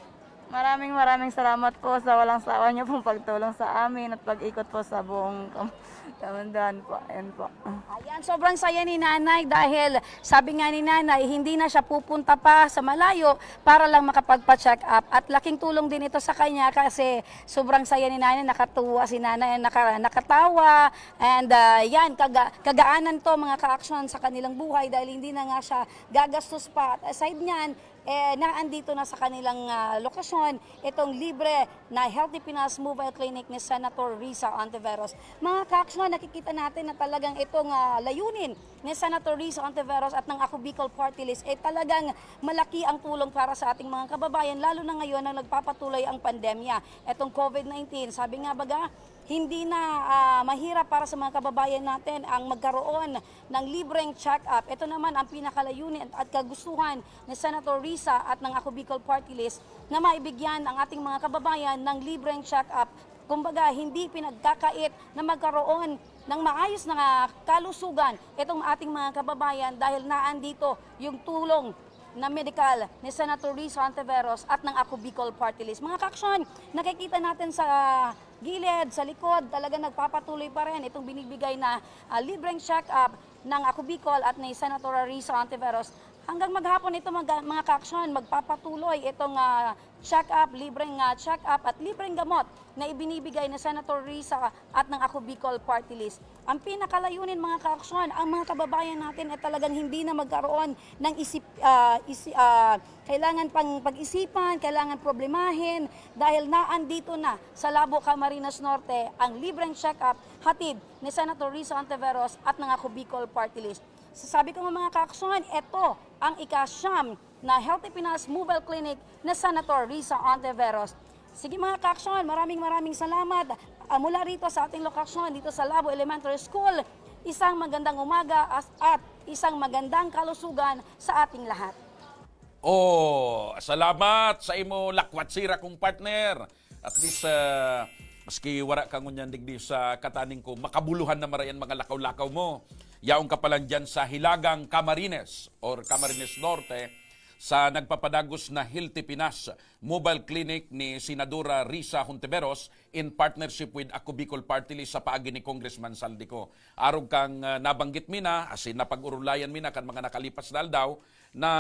Maraming maraming salamat po sa walang sawa niyo pong pagtulong sa amin at pag-ikot po sa buong kam- kamundahan po. Ayan po. Ayan, sobrang saya ni Nanay dahil sabi nga ni Nanay, hindi na siya pupunta pa sa malayo para lang makapagpa-check up. At laking tulong din ito sa kanya kasi sobrang saya ni Nanay, nakatuwa si Nanay, naka, nakatawa. And ah, yan, kaga, kagaanan to mga kaaksyon sa kanilang buhay dahil hindi na nga siya gagastos pa. At aside niyan, eh, naandito na sa kanilang ah, lokasyon itong libre na Healthy Pinas Mobile Clinic ni Senator Risa Ontiveros. Mga kaaksyon, nakikita natin na talagang itong ah, layunin ni Senator Risa Ontiveros at ng Ako Bicol Party List ay talagang malaki ang tulong para sa ating mga kababayan, lalo na ngayon na nagpapatuloy ang pandemya. Itong COVID nineteen, sabi nga baga, hindi na ah, mahirap para sa mga kababayan natin ang magkaroon ng libreng check-up. Ito naman ang pinakalayunin at kagustuhan ni Senator Risa at ng Ako Bicol Party List na maibigyan ang ating mga kababayan ng libreng check-up. Kumbaga, hindi pinagkakait na magkaroon ng maayos na kalusugan itong ating mga kababayan dahil naandito yung tulong na medikal ni Senator Risa Ontiveros at ng Ako Bicol Party List. Mga kaaksyon, nakikita natin sa gilid, sa likod, talaga nagpapatuloy pa rin itong binibigay na ah, libreng check-up ng Ako Bicol at ni Senator Risa Ontiveros. Hanggang maghapon ito, mga, mga kaaksyon, magpapatuloy itong ah, check-up, libreng ah, check-up at libreng gamot na ibinibigay ni Senator Risa at ng Ako Bicol Party List. Ang pinakalayunin, mga kaaksyon, ang mga kababayan natin ay talagang hindi na magkaroon ng isip, ah, isi, ah, kailangan pang pag-isipan, kailangan problemahin dahil naandito na sa Labo, Camarines Norte ang libreng check-up hatid ni Senator Risa Ontiveros at ng Ako Bicol Party List. Sasabi ko nga, mga kaaksyon, ito ang ikasyam na Healthy Pinas Mobile Clinic na Senator Risa Ontiveros. Sige mga kaaksyon, maraming maraming salamat ah, mula rito sa ating lokasyon dito sa Labo Elementary School. Isang magandang umaga as- at isang magandang kalusugan sa ating lahat. Oh, salamat sa imo lakwat sira kong partner. At least, ah, maski wara ka ngunyan digdi sa kataning ko, makabuluhan na marayan mga lakaw-lakaw mo. Yaon ka pa lang dyan sa Hilagang Camarines or Camarines Norte sa nagpapadagos na Healthy Pinas Mobile Clinic ni Senadora Risa Hontiveros in partnership with Ako Bicol Party List sa paagi ni Congressman Saldico. Arog kang ah, nabanggit mi na, asin napag-urulayan mi na kan mga nakalipas na aldaw, na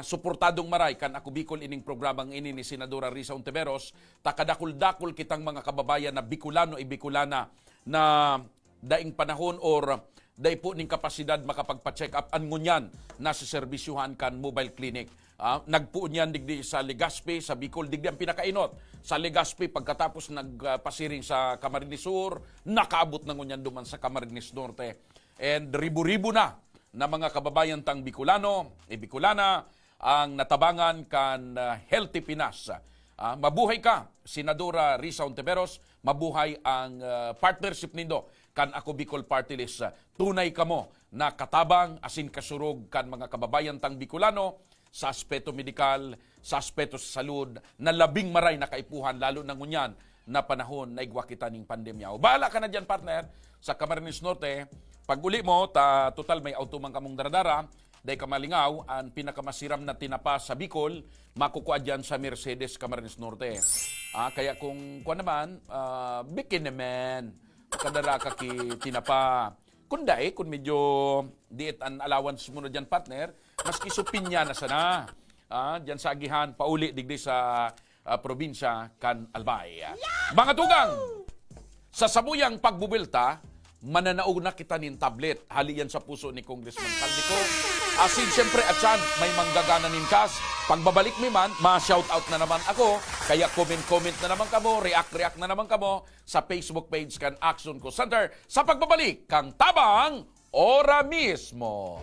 suportadong maray kan Ako Bicol ining programang ini ni Senadora Risa Hontiveros, ta kadakul-dakul kitang mga kababayan na Bicolano y Bicolana na daing panahon or dai po ning kapasidad makapagpa-check up an ngunyan naseserbisyohan kan mobile clinic. Ah, nagpoon yan digdi sa Legazpi, sa Bicol, digdi ang pinakainot. Sa Legazpi, pagkatapos nagpasiring sa Camarines Sur, nakaabot na ngunyan duman sa Camarines Norte. And ribo-ribo na na mga kababayan tang Bicolano, e Bicolana, ang natabangan kan ah, Healthy Pinas Ah, mabuhay ka, Senadora Risa Hontiveros, mabuhay ang, ah, partnership nindo kan Ako Bicol Party List. Tunay kamo na katabang asin kasurog kan mga kababayan tang Bicolano sa aspeto medikal, sa aspeto sa salud, na labing maray na kaipuhan, lalo na ngunyan na panahon na igwa kita ning pandemya. O, bahala ka na diyan, partner, sa Camarines Norte. Pag uli mo, ta, total may auto man kamong daradara, dai ka malingaw, an pinakamasiram na tinapa sa Bicol, makukua diyan sa Mercedes, Camarines Norte. Ah, kaya kung, kuwan naman, ah, bikin naman, makadara ka ki tinapa. Kun dai, kun medyo diit an allowance mo na diyan, partner, maski supinya na sana. Ah, diyan sa agihan, pauli digdi sa, ah, probinsya kan Albay. Mga tugang, sa samuyang pagbubuelta, mananao na kita nin tablet. Hali yan sa puso ni Congressman Saldico. Asin, siyempre, atyan, may manggagana nin kas. Pagbabalik mi man, ma-shoutout na naman ako. Kaya comment-comment na naman kamo, react-react na naman kamo sa Facebook page kan Action Call Center sa pagbabalik kan Tabang Ora Mismo.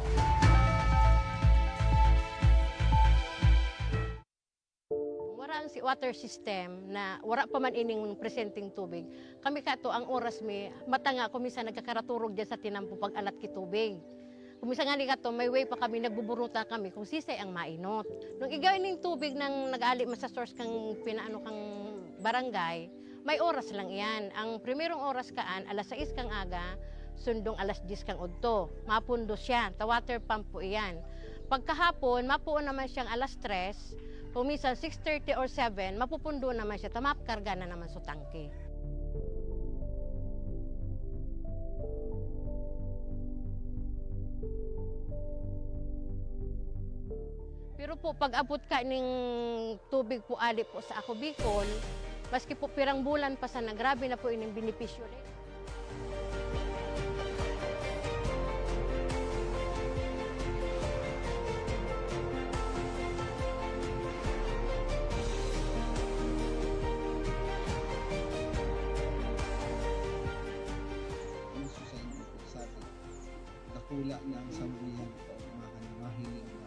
Wara ang si-, water system na wara pa man ining presenteng tubig. Kami kato, ang oras mi, mata nga ako, minsan nagkakaraturog diyan sa tinampo pag alat ki tubig. Kung minsan nga ni kato, may way pa kami, nagbuburuta kami kung sisay ang mainot. Nung igay ning tubig nang nag-ali man sa source kang pinaano kang barangay, may oras lang iyan. Ang primerong oras kaan, alas sais kang aga, sundong alas diyes kang udto. Mapundo siya, ta water pump po iyan. Pagkahapon, mapuon naman siyang alas tres, kung minsan six thirty or seven, mapupundo naman siya, ta makarga na naman sa tangke. Pero po, pag-abot ka ning tubig po, ali po sa Ako Bicol, maski po pirang bulan pa sana, grabe na po ining benepisyo rin. Ang susa yung sabi, dakula na ang sambuyan, kaugmahan na mahiling na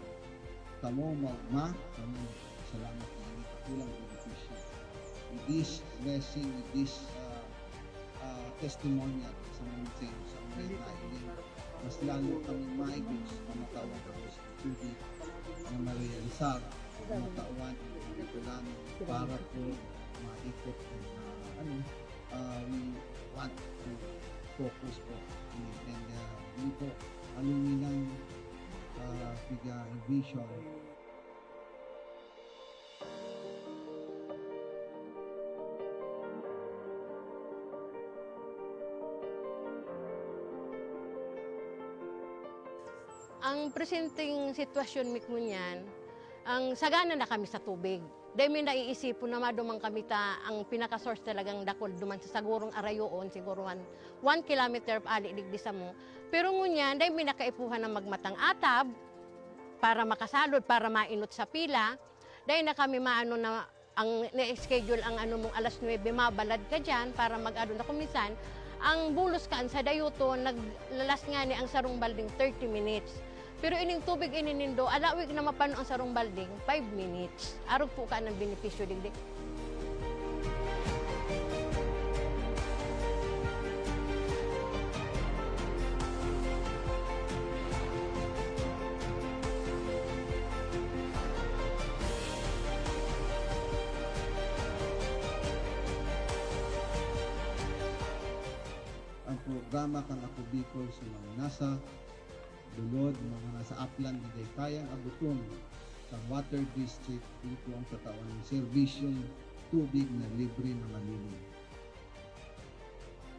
kamo maugma, kamo salamat na ini dakulang benepisyo. With this blessing, with this, ah, ah, testimonial sa mga sa mga na ini, mas lalo kami maigos, mamatawag ako sa tubig na marealisar, matawan ang Bicolano para po maikot ang, ah, ano, ah, we want to focus po. And, ah, yun po, aluminang, ah, piga vision. Ang presenteng sitwasyon mi ngunyan, ang sagana na kami sa tubig. Dai mi naiisipon na maduman kami ta ang pinaka-source talagang dakul duman sa sagurong arayoon, siguro one, one kilometer ali digdi samo. Pero ngunyan, dai mi na kaipuhan na magmatang atab para makasalod, para mainot sa pila. Dai na kami maano na ang na-schedule ang ano mong alas nuebe, mabalad ka diyan para mag-ano na. Kung minsan, ang bulos kaan sa dayuton, naglalas ngani ang sarong balding thirty minutes. Pero ining tubig ini nindo, alawig na mapano ang sarong balding, five minutes. Arog po ka ng benepisyo digdi. Ang programa kan Ako Bicol sa mga nasa lulod, mga nasa aplan na dai kayang abuton sa water district, ito ang tatawan ng serbisyong tubig na libre na malinis.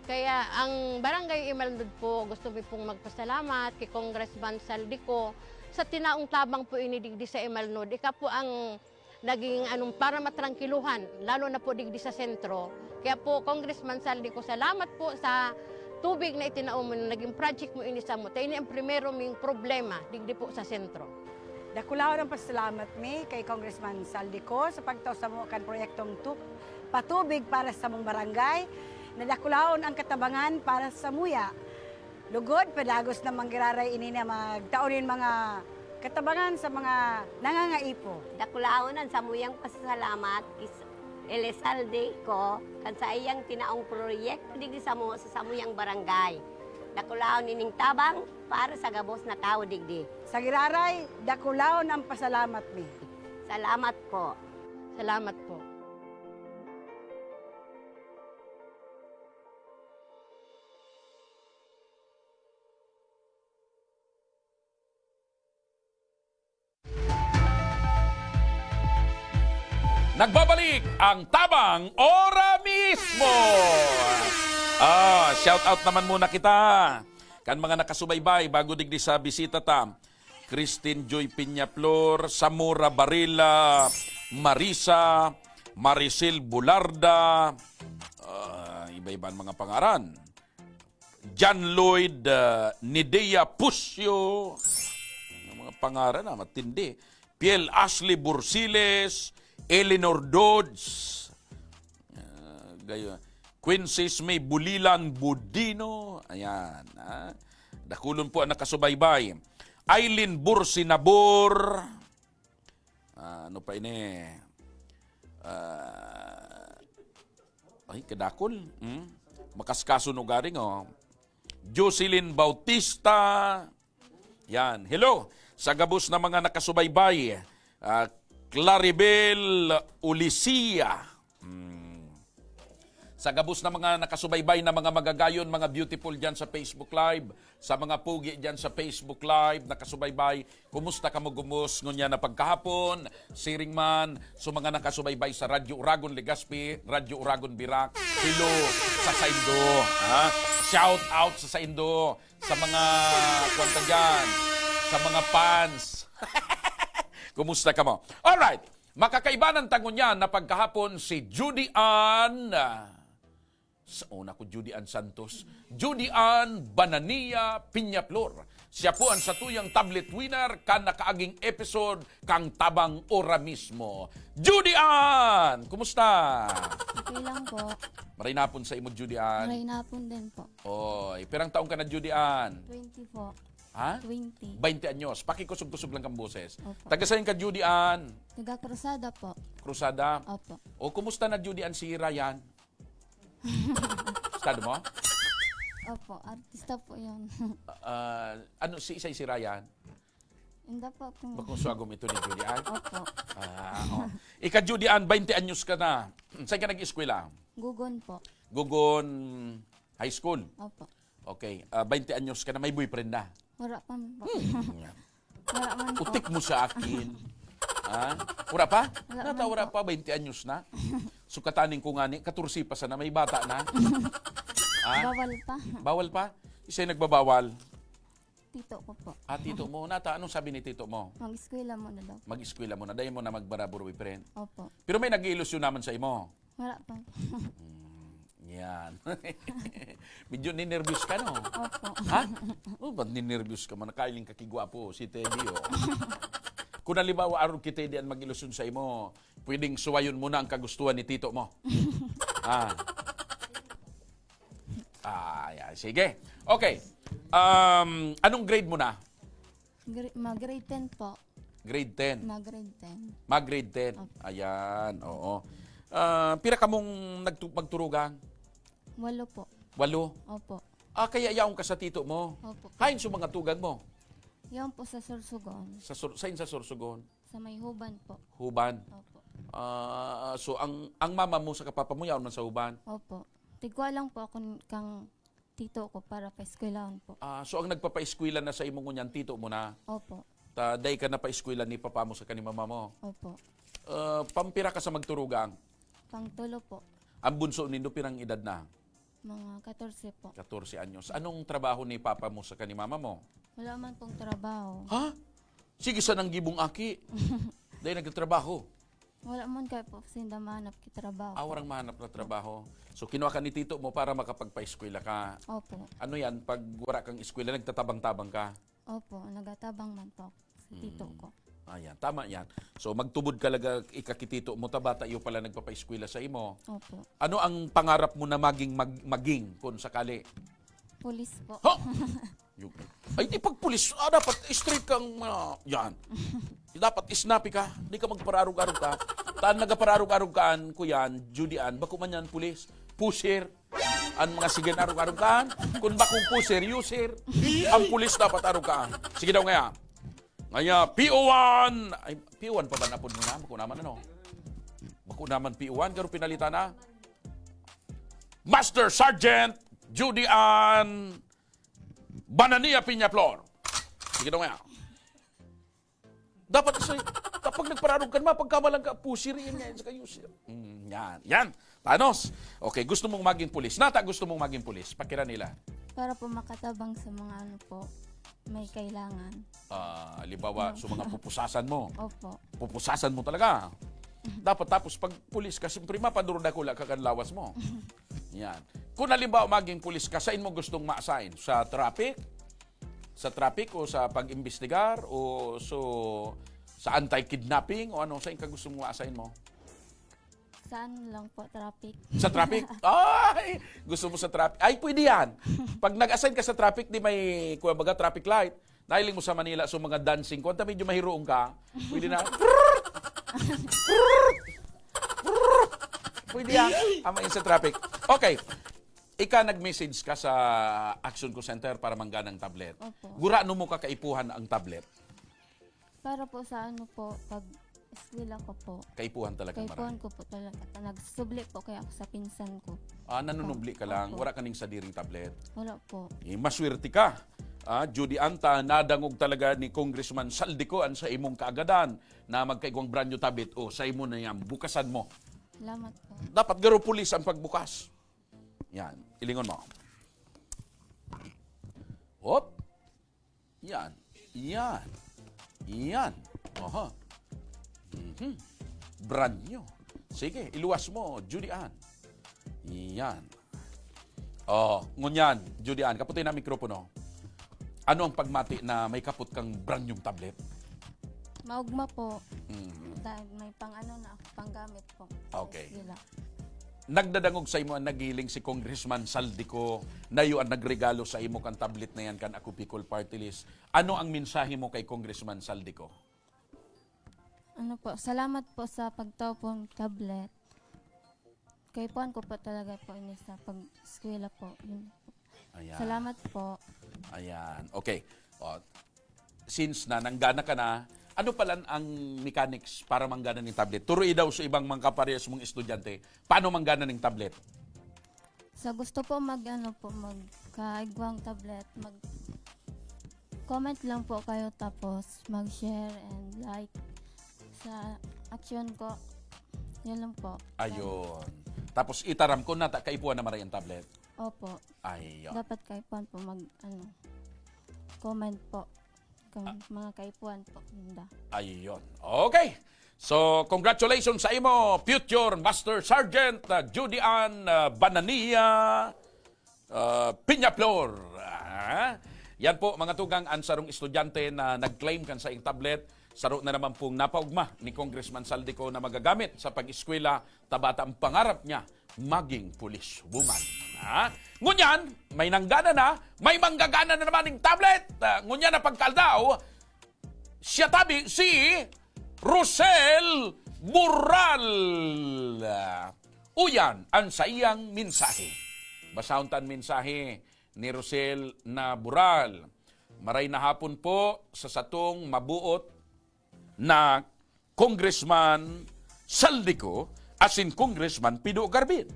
Kaya ang Barangay Imalnod po, gusto mi pong magpasalamat kay Congressman Saldico sa tinaong tabang po ini digdi sa Imalnod. Ika po ang naging, anong, para matrangkiluhan, lalo na po digdi sa sentro. Kaya po, Congressman Saldico, salamat po sa tubig na itinao mo, na naging project mo ini samo. Ta ini ang primero ming problema digdi po sa sentro. Dakulaon ang pasalamat mi kay Congressman Saldico sa pagtao samo kan proyektong tu-, patubig para sa samong barangay. Nadakulaon ang katabangan para sa samuya. Lugod, padagos na manggiraray ini na magtao nin mga katabangan sa mga nangangaipo. Dakulaon ang samuyang pasasalamat kis-, Elizalde ko kan saiyang tinaong proyekto digdi samo sa samuyang barangay. Dakulaon ining tabang para sa gabos na tawo digdi. Sa giraray, dakulaon ang pasalamat mi. Salamat po. Salamat po. Nagbabalik ang Tabang Ora Mismo! Ah, shout out naman muna kita kan mga nakasubaybay bago digdi sa bisita ta. Christine Joy Peñaflor, Samora Barila, Marisa, Maricel Bularda, ah, iba-ibang mga pangaran. John Lloyd, ah, Nidea Pusyo. Ang mga pangaran na matindi. Piel Ashley Bursiles, Eleanor Dodds, ah, gayo. Quincy May Bulilan Budino. Ayan, ah. Dakulon po ang nakasubaybay. Aileen Bursi Nabor. Ah, ano pa ini? Ah, ay, kadakol. Hmm? Makaskaso no garing, oh. Jocelyn Bautista. Yan. Hello. Sa gabos na mga nakasubaybay, ah, Claribel Ulisia. Hmm. Sa gabos na mga nakasubaybay na mga magagayon, mga beautiful dyan sa Facebook Live, sa mga pugi dyan sa Facebook Live, nakasubaybay, kumusta kamo gumos ngunyan na pagkahapon? Siring man, so mga nakasubaybay sa Radyo Uragon Legazpi, Radyo Uragon Virac, hello sa saindo, ha? Shout out sa saindo, sa mga, kwan ta dyan, sa mga fans. Kumusta kamo? Alright, makakaibanan ta ngunyan na pagkahapon si Judy Ann, ah, sa una ko, Judy Ann Santos. Judy Ann Banania Peñaflor. Siya po ang satuyang tablet winner kan nakaaging episode kang Tabang Ora Mismo. Judy Ann! Kumusta? Okay lang po. Maray na hapon sa imo, Judy Ann. Maray na hapon din po. Oy, pirang taon ka na, Judy Ann? Twenty po. Ha? Twenty. Baynte anyos. Pakikusog-kusog lang kang boses. Opo. Taga saan ka, Judy Ann? Taga Cruzada po. Cruzada? Opo. O, kumusta na, Judy Ann, si Ryan? Estado mo? Opo, artista po yun. Ah, ano, si isay si Ryan? Hindi po, kung Bakong swagom ito ni Judy Ann? Opo. Ah, oh. Ika, Judy Ann, baynte anyos ka na. Saan ka nag-eskwela? Gugon po. Gugon High School? Opo. Okay. Ah, baynte anyos ka na, may boyfriend na? Wala pa man po. Hmm. Wala man po. Putik mo sa akin. Ha? Wala pa? Wala Nata, man wala po. pa, baynte anyos na. Sukatanin ko nga ni, katorse pa sana, may bata na. Ha? Bawal pa. Bawal pa? Isa'y nagbabawal? Tito ko po. Ah, tito mo. Nata, anong sabi ni tito mo? Mag-eskwela muna daw. Mag-eskwela muna. Dahil mo na magbara boyfriend. Opo. Pero may nag-iilusyon naman sa imo. Wala pa. Hmm, yan. Medyo ninervyos ka, no? Opo. Ha? Oh, ba't ninervyos ka man? Nakailing ka kigwapo, si Teddy, oh. Kung halimbawa, arog ki Teddy ang mag-ilusyon sa imo, pwedeng suwayon mo na ang kagustuhan ni tito mo. Ah. Ah, yan. Sige. Okay. Um, anong grade mo na? Gra-, mag-grade ten po. Grade ten. Mag-grade ten. Mag-grade ten. Opo. Ayan, oo. Ah, pira kamong nagtu-, magturugang? Walo po. Walo? Opo. Ah, kaya yaon ka sa tito mo? Opo. Hain sa mga tugang mo? Yaon po sa Sorsogon. Sa Sur-, sain sa Sorsogon? Sa may Huban po. Huban? Opo. Ah, so, ang, ang mama mo saka papa mo yaon man sa Huban? Opo. Tigwa lang po ako n-, kang tito ko para paeskwelahon po. Ah, so ang nagpapaeskwela na sa imo ngunyan, tito mo na? Opo. Ta, dai ka na paeskwela ni papa mo saka ni mama mo? Opo. Ah, pampira ka sa magturugang? Pangtulo po. Ang bunso nindo, pirang edad na? Mga katorse po. Katorse anyos. Anong trabaho ni papa mo saka ni mama mo? Wala man pong trabaho. Ha? Sige sanang gibong aki. Dai nagtatrabaho. Wala man kaya po sinda mahanap ki trabaho. Ah, warang mahanap na trabaho. So, kinuha ka ni tito mo para makapagpaeskwela ka. Opo. Ano yan? Pag wala kang eskwela, nagtatabang-tabang ka? Opo, nagatabang man po ako sa tito Hmm. ko. Ayan, tama yan. So, magtubod ka laga, ika ki tito mo, ta bata iyo pala nagpapaeskwela sa imo. Opo. Ano ang pangarap mo na maging, mag-, maging, kung sakali? Pulis po. Ha? Yung, ay, di pag pulis, ah, dapat straight kang, ah, yan. Dapat snappy ka, di ka magpararog-arog ka. Taan nagapararog-arog kaan, kuyan, Judy Ann, bako man yan, pulis, pusher. Ang mga sige na arog-arog kaan, kung bakong pusher, user, ang pulis dapat arog kaan. Sige daw ngaya. Ngaya, P O one, ay, P O one pa ba napod mo na? Bako naman ano? Bako naman P O one, garo pinalitan na. Master Sergeant Judy Ann Banania Piñaflor. Sige daw ngaya. Dapat kasi, kapag nagpararog ka naman, pagkamalang ka, pusher yan nga, yan sa kayo, sir. Mm, yan, yan. Tanos. Okay, gusto mong maging pulis. Nata, gusto mong maging pulis. Pakira nila. Para po makatabang sa mga ano po, may kailangan. Ah, halimbawa, sa mga pupusasan mo. Opo. Pupusasan mo talaga. Dapat tapos pag pulis ka, siyempre mapaduro dakula ka kan lawas mo. Yan. Kung halimbawa maging pulis ka, saan mo gustong ma-assign? Sa traffic? Sa traffic o sa pag-imbestigar? O so, sa anti-kidnapping? O ano, saan ka gusto mo ma-assign mo? Saan lang po, traffic. Sa traffic? Ay! Gusto mo sa traffic? Ay, pwede yan. Pag nag-assign ka sa traffic, di may, kuwan baga, traffic light. Nahiling mo sa Manila, so mga dancing. Kung medyo mahiroong ka, pwede na. Pwede yan. Ama yun sa traffic. Okay. Ika nag-message ka sa Action Call Center para mangga ng tablet. Opo. Gurano mo kakaipuhan ang tablet? Para po sa ano po, pag eskwela ko po. Kaipuhan talaga Kaipuhan marami. ko po talaga. Nagsubli po kaya ako sa pinsan ko. Ah, nanunubli ka lang, Opo. Wala ka ning sadiring tablet. Wala po. Eh, maswerte ka. Ah, Judy Ann, ta, nadangog talaga ni Congressman Zaldy Co ang sa imong kaagadan na magkaigwang brand new tablet. O, sa imo na yan, bukasan mo. Salamat po. Dapat garo pulis ang pagbukas. Yan, ilingon mo. Hop. Yan. Yan. Yan. Aha. Mhm. Brand new. Sige, iluwas mo, Judy Ann. Yan. Oh, ngunyan, Judy Ann, kaputi na mikropono. Ano ang pagmati na may kapot kang brand new tablet? Maugma po. Mhm. Dahil may pang ano na ako, panggamit po. Okay. Sila. Nagdadangog sa imo ang naghiling si Congressman Zaldy Co, na iyo ang nagregalo sa imo kan tablet na yan kan Ako Bicol Party List. Ano ang mensahe mo kay Congressman Zaldy Co? Ano po, salamat po sa pagtaw pong tablet. Kaipuhan ko po talaga po ini sa pag-eskwela po. Yun po. Ayan. Salamat po. Ayan. Okay. O, since na nanggana ka na, ano pala ang mechanics para manggana ng tablet? Turoy daw sa ibang mga kaparehas mong estudyante, paano manggana ng tablet? Sa gusto po mag ano po, magkaigwang tablet, mag comment lang po kayo tapos mag-share and like sa Action Co. Yun lang po. Ayun. Tapos itaram ko na ta, kaipuhan na maray ang tablet. Opo. Ayun. Dapat kaipuhan po mag ano, comment po. Kung Ah. Mga kaipuhan po. Linda. Ayun. Okay. So, congratulations sa imo, future Master Sergeant uh, Judy Ann uh, Banania uh, Piñaflor. Ah, yan po, mga tugang, ang sarong estudyante na nag-claim kan saing tablet. Saro na naman pong napaugma ni Congressman Zaldy Co na magagamit sa pag-eskwela, tabata ang pangarap niya, maging police woman. Ha? Ngunyan, may nanggana na, may manggagana na naman ng tablet. Ah, ngunyan na pagkaldaw, siya tabi si Rosel Bural. Uyan ang saiyang mensahe. Basahon ta an mensahe ni Rosel na Bural. Maray na hapon po sa satong mabuot na Congressman Zaldy Co asin Congressman Pido Garbin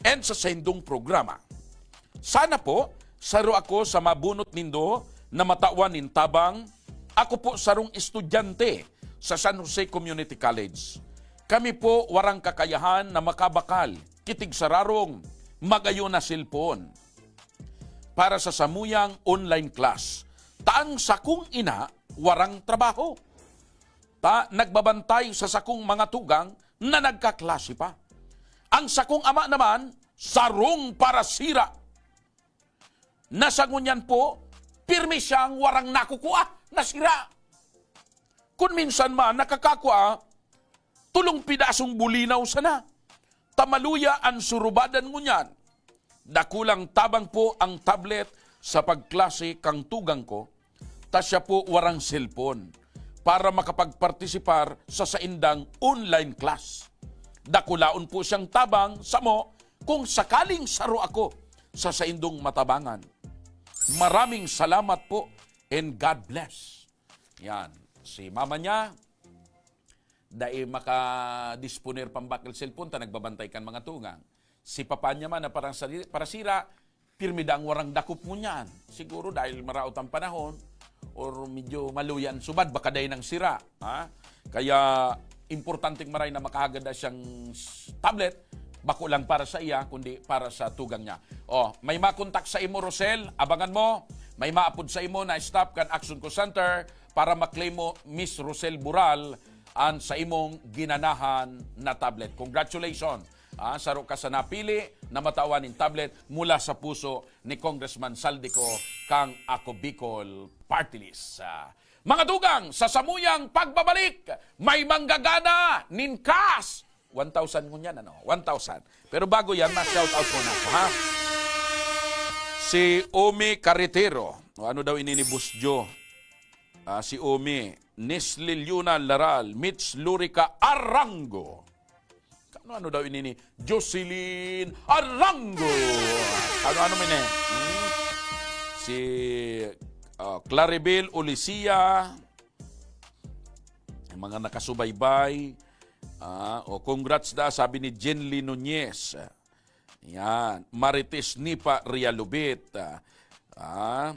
and sa saindong programa. Sana po, saro ako sa mabunot nindo na matawan nin tabang. Ako po sarong estudyante sa San Jose Community College. Kami po warang kakayahan na makabakal, kitig sa rarong, magayo na cellphone para sa samuyang online class. Ta ang sakong ina warang trabaho. Ta nagbabantay sa sakong mga tugang na nagkaklase pa. Ang sakong ama naman, sarong parasira. Na sa ngunyan po, pirmi siyang warang nakukua, nasira. Kun minsan man nakakakua, tulong pidasong bulinaw sana. Ta maluya an surubadan ngunyan. Dakulang tabang po ang tablet sa pagklase kang tugang ko, ta siya po warang cellphone. para makapagpartisipar sa saindang online class. Dakulaon po siyang tabang samo kung sakaling saro ako sa saindong matabangan. Maraming salamat po and God bless. Yan. Si mama niya, dai makadisponer pang bakal cellphone ta nagbabantay kan mga tugang. Si papa niya man na parang sali-, parasira, pirmi daang warang dakop ngunyan. Siguro dahil maraot ang panahon or medyo maluya an subad, baka dai nang sira, ha? Kaya importanteng maray na makahagad na siyang s-, tablet, bako lang para sa iya, kundi para sa tugang niya. Oh, may makontak sa imo, Rosel, abangan mo. May maapod sa imo na staff kan Action Call Center para ma-claim mo, Miss Rosel Bural, an sa imong ginanahan na tablet. Congratulations! Ah, saro ka sa napili na matawan nin tablet mula sa puso ni Congressman Saldico kang Ako Bicol Party List. Ah, mga dugang, sa samuyang pagbabalik, may manggagana nin cash. One thousand ngunyan, ano? One thousand. Pero bago yan, ma-shout out muna ako, ha? Si Omi Carretero. O, ano daw ini ni Boss Joe? Ah, si Omi, Nesli Luna Laral, Mitch Lurica Arango. Ano, ano daw ini ni Jocelyn Arango? Ano, ano man eh? Hmm? Si, ah, Claribel Ulisia. Ang mga nakasubaybay. Ah, o, congrats da, sabi ni Jenly Nunez. Yan. Marites Nipa Realubit. Ah,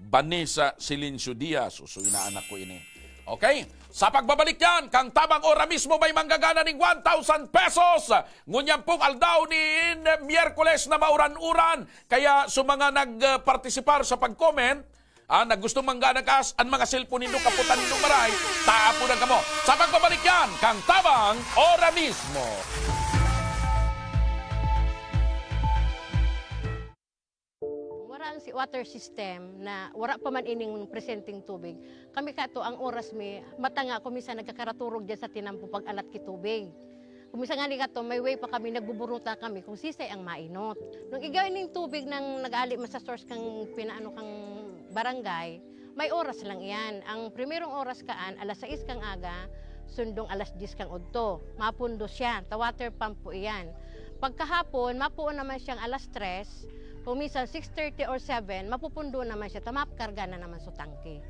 Vanessa Silencio Diaz. Uso, inaanak ko ini. Okay? Sa pagbabalik yan, kang tabang ora mismo may manggagana ning one thousand pesos. Ngunyan pong aldaw nin Miyerkules na mauran-uran. Kaya sa mga nagpartisipar sa pag-comment, ah, na gustong manggana kas, an mga cellphone nindo, kaputan nindo maray, taapon na kamo. Sa pagbabalik yan, kang tabang ora mismo. Wara ang si-, water system na wara pa man ining presenteng tubig. Kami kato, ang oras mi, mata nga ako minsan nagkakaraturog dyan sa tinampo pag-alat ki tubig. Kung minsan nga ni kato, may way pa kami, nagbuburuta kami kung sisay ang mainot. Nung igay ning tubig nang nag-aali man sa source kang pinaano kang barangay, may oras lang iyan. Ang primerong oras kaan, alas sais kang aga, sundong alas diyes kang udto. Mapundo siya, ta water pump po iyan. Pagkahapon, mapuon naman siyang alas tres, kung minsan six thirty or seven, mapupundo naman siya, ta makarga na naman sa tangke.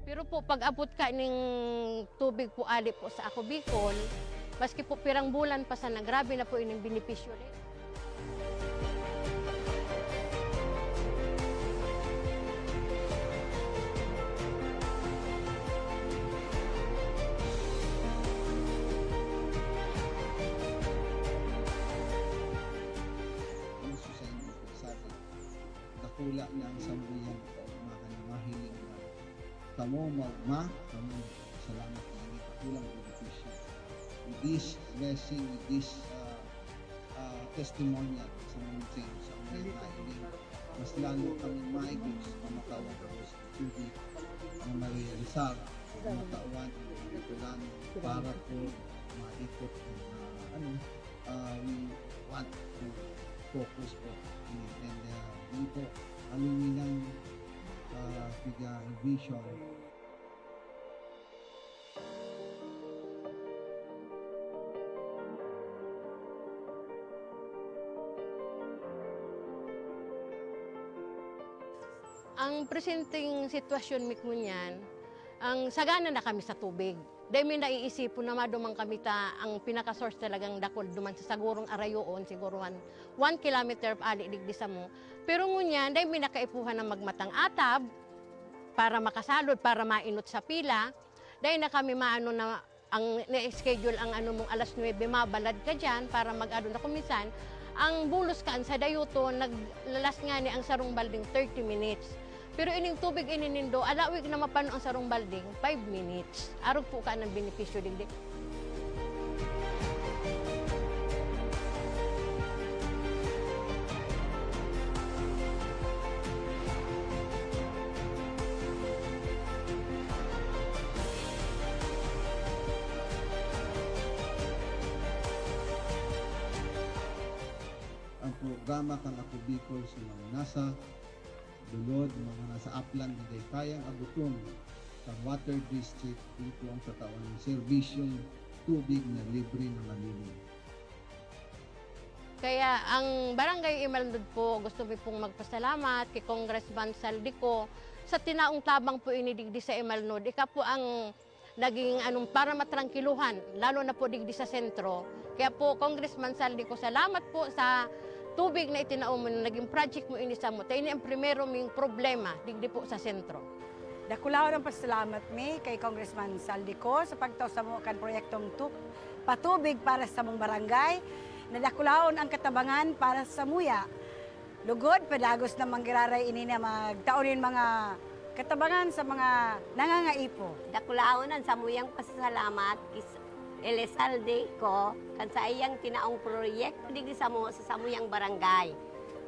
Pero po, pag-abot ka ning tubig po ali po sa Ako Bicol, maski po pirang bulan pa sana, grabe na po ining benepisyo rin. Puso sa inyo po, sabi, dakula na ang sambuyan ko, mga mahiling na. Kamo, ma-, ma-, kamo, salamat na ini, dakulang benepisyo. With this blessing, with this, ah, ah, testimonial sa mga sa mga na ini, mas lalo kami maigos na makawan ko sa tubig na marealisar, na matawan ang mga Bicolano para po maikot ang, ah, ano, ah, we want to focus po. And, ah, dito, aluminan, ah, piga vision. Ang presenteng sitwasyon mi ngunyan, ang sagana na kami sa tubig. Dai mi naiisipon na maduman kami ta ang pinaka-source talagang dakul duman sa sagurong arayoon, siguro one, one kilometer ali digdi samo. Pero ngunyan, dai mi nakaipuhan na magmatang atab para makasalod, para mainot sa pila. Dai na kami maano na ang na-schedule ang ano mong alas nuebe, mabalad ka diyan para mag-ano na. Kung minsan, ang bulos kaan sa dayuto, naglalas ngani ang sarong balding thirty minutes. Pero ining tubig ini nindo, alawig na mapano ang sarong balding, five minutes. Arog po ka ng benepisyo digdi. programa kan Ako Bicol sa mga nasa lulod, mga nasa aplan, digay kayang abuton kan water district, ito ang tatawan ng serbisyong tubig na libre na malinis. Kaya ang Barangay Imalnod po, gusto mi pong magpasalamat kay Congressman Saldico sa tinaong tabang po ini digdi sa Imalnod. Ika po ang naging anong para matrangkiluhan, lalo na po digdi sa sentro. Kaya po, Congressman Saldico, salamat po sa tubig na itinao mo na naging project mo ini samo. Ta ini ang primero ming problema digdi po sa sentro. Dakulaon ang pasalamat mi kay Congressman Saldico sa pagtao samo kan proyektong tu- patubig para sa samong barangay. Nadakulaon ang katabangan para sa muya. Lugod, padagos na manggiraray ini na magtao nin mga katabangan sa mga nangangaipo. Dakulaon ang samuyang pasasalamat kis Elizalde ko kan sa iyang tinaong proyekto digdi samo sa samuyang barangay.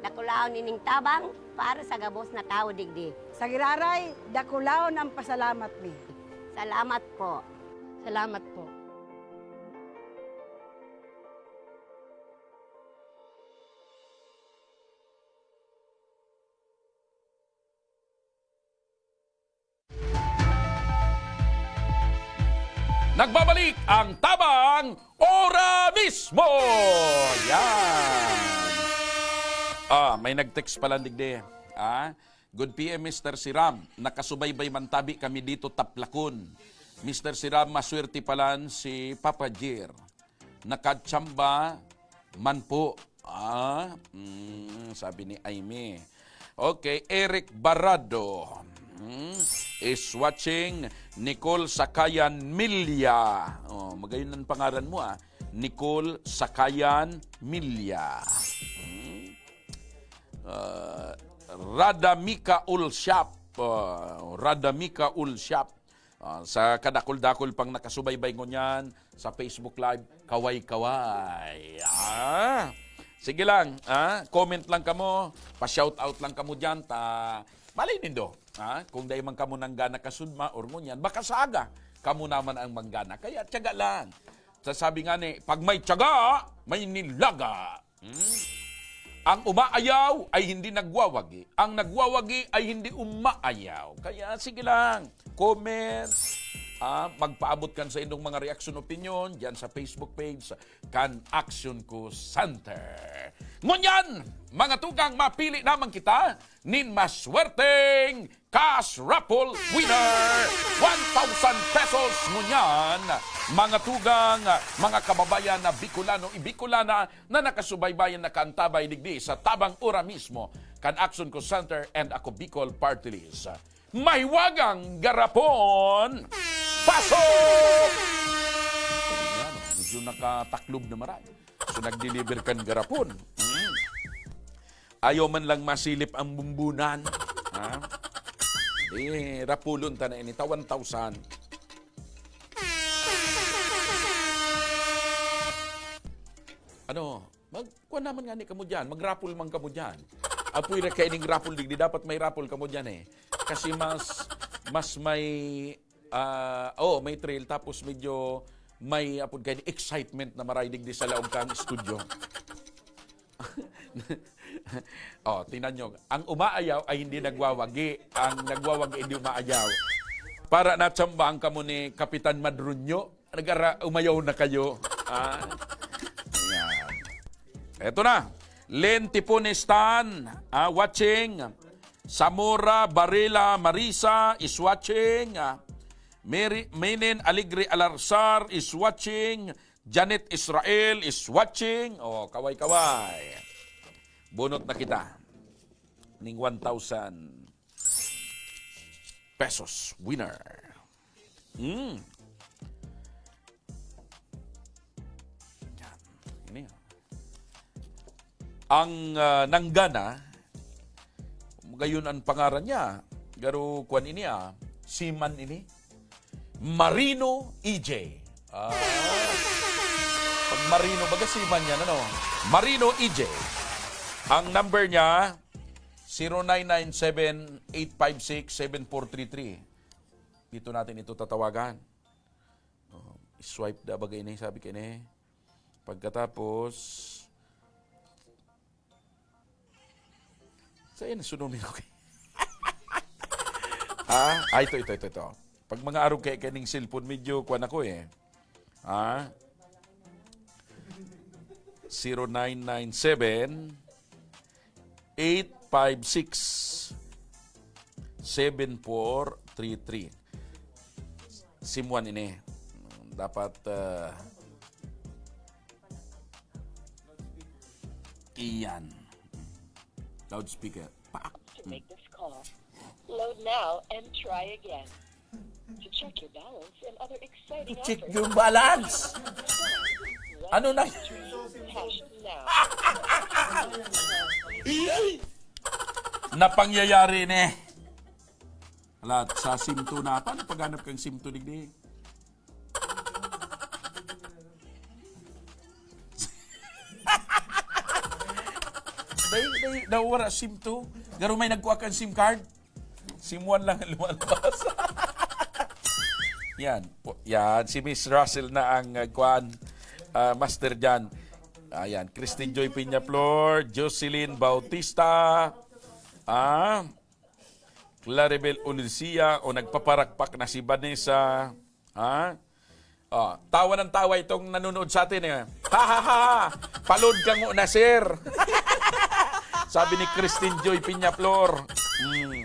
Dakulaon ining tabang para sa gabos na tawo digdi. Sa giraray, dakulaon ang pasalamat mi. Salamat po. Salamat po. Nagbabalik ang Tabang Ora Mismo! Yan! Ah, may nag-text pala digdi. Ah, Good P M, Mister Siram. Nakasubaybay man tabi kami dito, Taplakon. Mister Siram, maswerte palan si Papa Jer. Nakachamba man po. Ah, mm, sabi ni Aimee. Okay, Eric Barado mm, is watching. Nicole Sakayan Milya. Oh, magayon ang pangaran mo ah. Nicole Sakayan Milya. Mm. Ah, Radamika Ulsiap. Ah, Radamika Ulsiap. Ah, sa kadakul-dakul pang nakasubaybay ngunyan sa Facebook Live, kaway-kaway. Ah, sige lang, ah, comment lang kamo, pa-shout out lang kamo diyan ta malay nindo, ah, kung dai man kamo nanggana kasudma or ngunyan, baka sa aga kamo naman ang manggana. Kaya tiyaga lang. Sa sabi nga ni, pag may tiyaga, may nilaga. Hmm? Ang umaayaw ay hindi nagwawagi. Ang nagwawagi ay hindi umaayaw. Kaya sige lang, comment, ah, magpaabot kan sa indong mga reaksyon, opinyon diyan sa Facebook page kan Action Ko Center. Ngunyan, mga tugang, mapili naman kita nin maswerteng Cash Raffle Winner! One thousand pesos ngunyan, mga tugang, mga kababayan na Bicolano, Ibicolana na nakasubaybayan, nakaantabay digdi sa tabang ora mismo kan Action Ko Center and Ako Bicol Party List. Mahiwagang garapon! Pasok! Ayan, medyo nakataklob na maray. So, nag-deliver kan garapon. Mm. Ayaw man lang masilip ang bumbunan. Ha? Eh, rapulon ta na ini. Ta one thousand. Ano? Mag, kuha naman nga ni kamo dyan. Mag-raffle man kamo dyan. Apoy ra kaining raffle digdi. Dapat may raffle kamo dyan eh. Kasi mas, mas may Ah, oo, may thrill. Tapos medyo may apod kayo excitement na maray digdi sa laog kang studio. Oh, tingnan nyo. Ang umaayaw ay hindi nagwawagi. Ang nagwawagi hindi umaayaw. Para natsambaan kamo ni Kapitan Madrunyo, nagara umayaw na kayo. Ah? Ayan. Eto na. Len Tiponestan, ah, watching. Samora Barela Marisa is watching. Ah, Mary, Menen Alegre Alarsar is watching. Janet Israel is watching. Oh, kaway-kaway. Bunot na kita ning one thousand pesos winner. Hmm. Yan. Ini, oh. Ang, ah, nanggana, gayon ang pangaran niya. Garo, kwan ini, ah, seaman ini. Marino E J. Ah. Pag Marino, baga seaman yan, ano? Marino E J. Ang number niya, zero nine nine seven, eight five six, seven four three three. Dito natin ito tatawagan. Oh, swipe da bagay na, sabi ka na eh. Pagkatapos, Ayun, sunumi ko. Ha? Ah, ito, ito, ito, ito. Pag mga arog kay kaning cellphone, medyo kuwan ako eh. Ha? Zero nine nine seven, eight five six, seven four three three. Simuan ini. Dapat, ah, iyan. Loudspeaker. Pak! To make this call. Load now and try again. To check your balance and other exciting offers. Check your balance. Ano na? Cash now. Napangyayari ni. Alat, sa SIM two na. Paano paghanap kang SIM two digdi? Dai, dai, nawara SIM two. Garo may nagkuha kang SIM card. SIM one lang ang lumalabas. Yan. Po- Yan. Si Miss Russell na ang uh, kuan, ah, master dyan. Ayan. Christine Joy Peñaflor, Jocelyn Bautista, ah, Claribel Ulicia, o nagpaparakpak na si Vanessa. Ha? Oh, tawa ng tawa itong nanonood sa atin eh. Ha, ha, ha, ha. Palod ka ngo na, sir. Sabi ni Christine Joy Peñaflor. Hmm.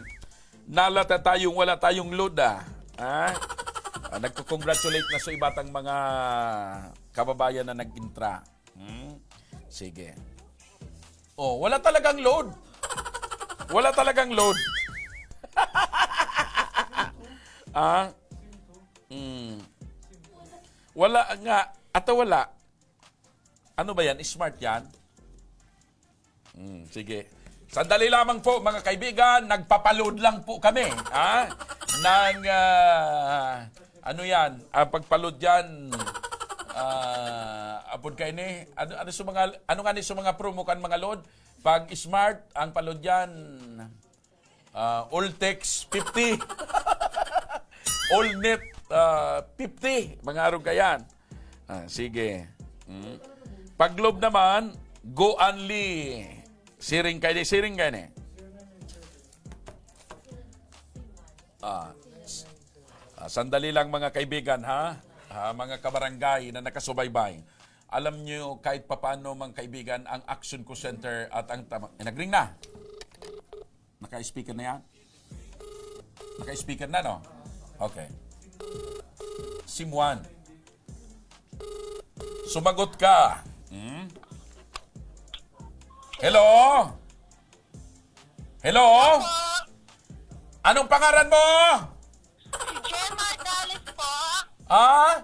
Nalata tayong wala tayong load ah. Ha? Ah, nagko-congratulate na sa iba tang mga kababayan na nag-intra. Hmm? Sige. Oh, wala talagang load. Wala talagang load. Ah? Hmm. Wala nga. Ato wala. Ano ba yan? Smart yan? Hmm, sige. Sandali lamang po, mga kaibigan. Nagpapaload lang po kami. Ha? Nang, ah, ano yan? Ah, pagpaload yan, ah, apod kayo ni? Ano, ano sa mga, ano nga ni sa mga promo kan mga load? Pag smart, ang paload yan, ah, all text fifty. All net, ah, fifty. Mga arog ka yan. Ah, sige. Mm. Pag Globe naman, go only. Siring kayo ni, siring kayo ni. Ah, s- ah, sandali lang, mga kaibigan, ha? Ah, mga kabarangay na nakasubaybay. Alam nyo, kahit papano, mga kaibigan, ang Action Call Center at ang tama- eh, nagring na. Naka-speaker na yan? Naka-speaker na, no? Okay. Simuan. Sumagot ka. Hmm? Hello? Hello? Anong pangaran mo? Gemma Ardalis po. Ah?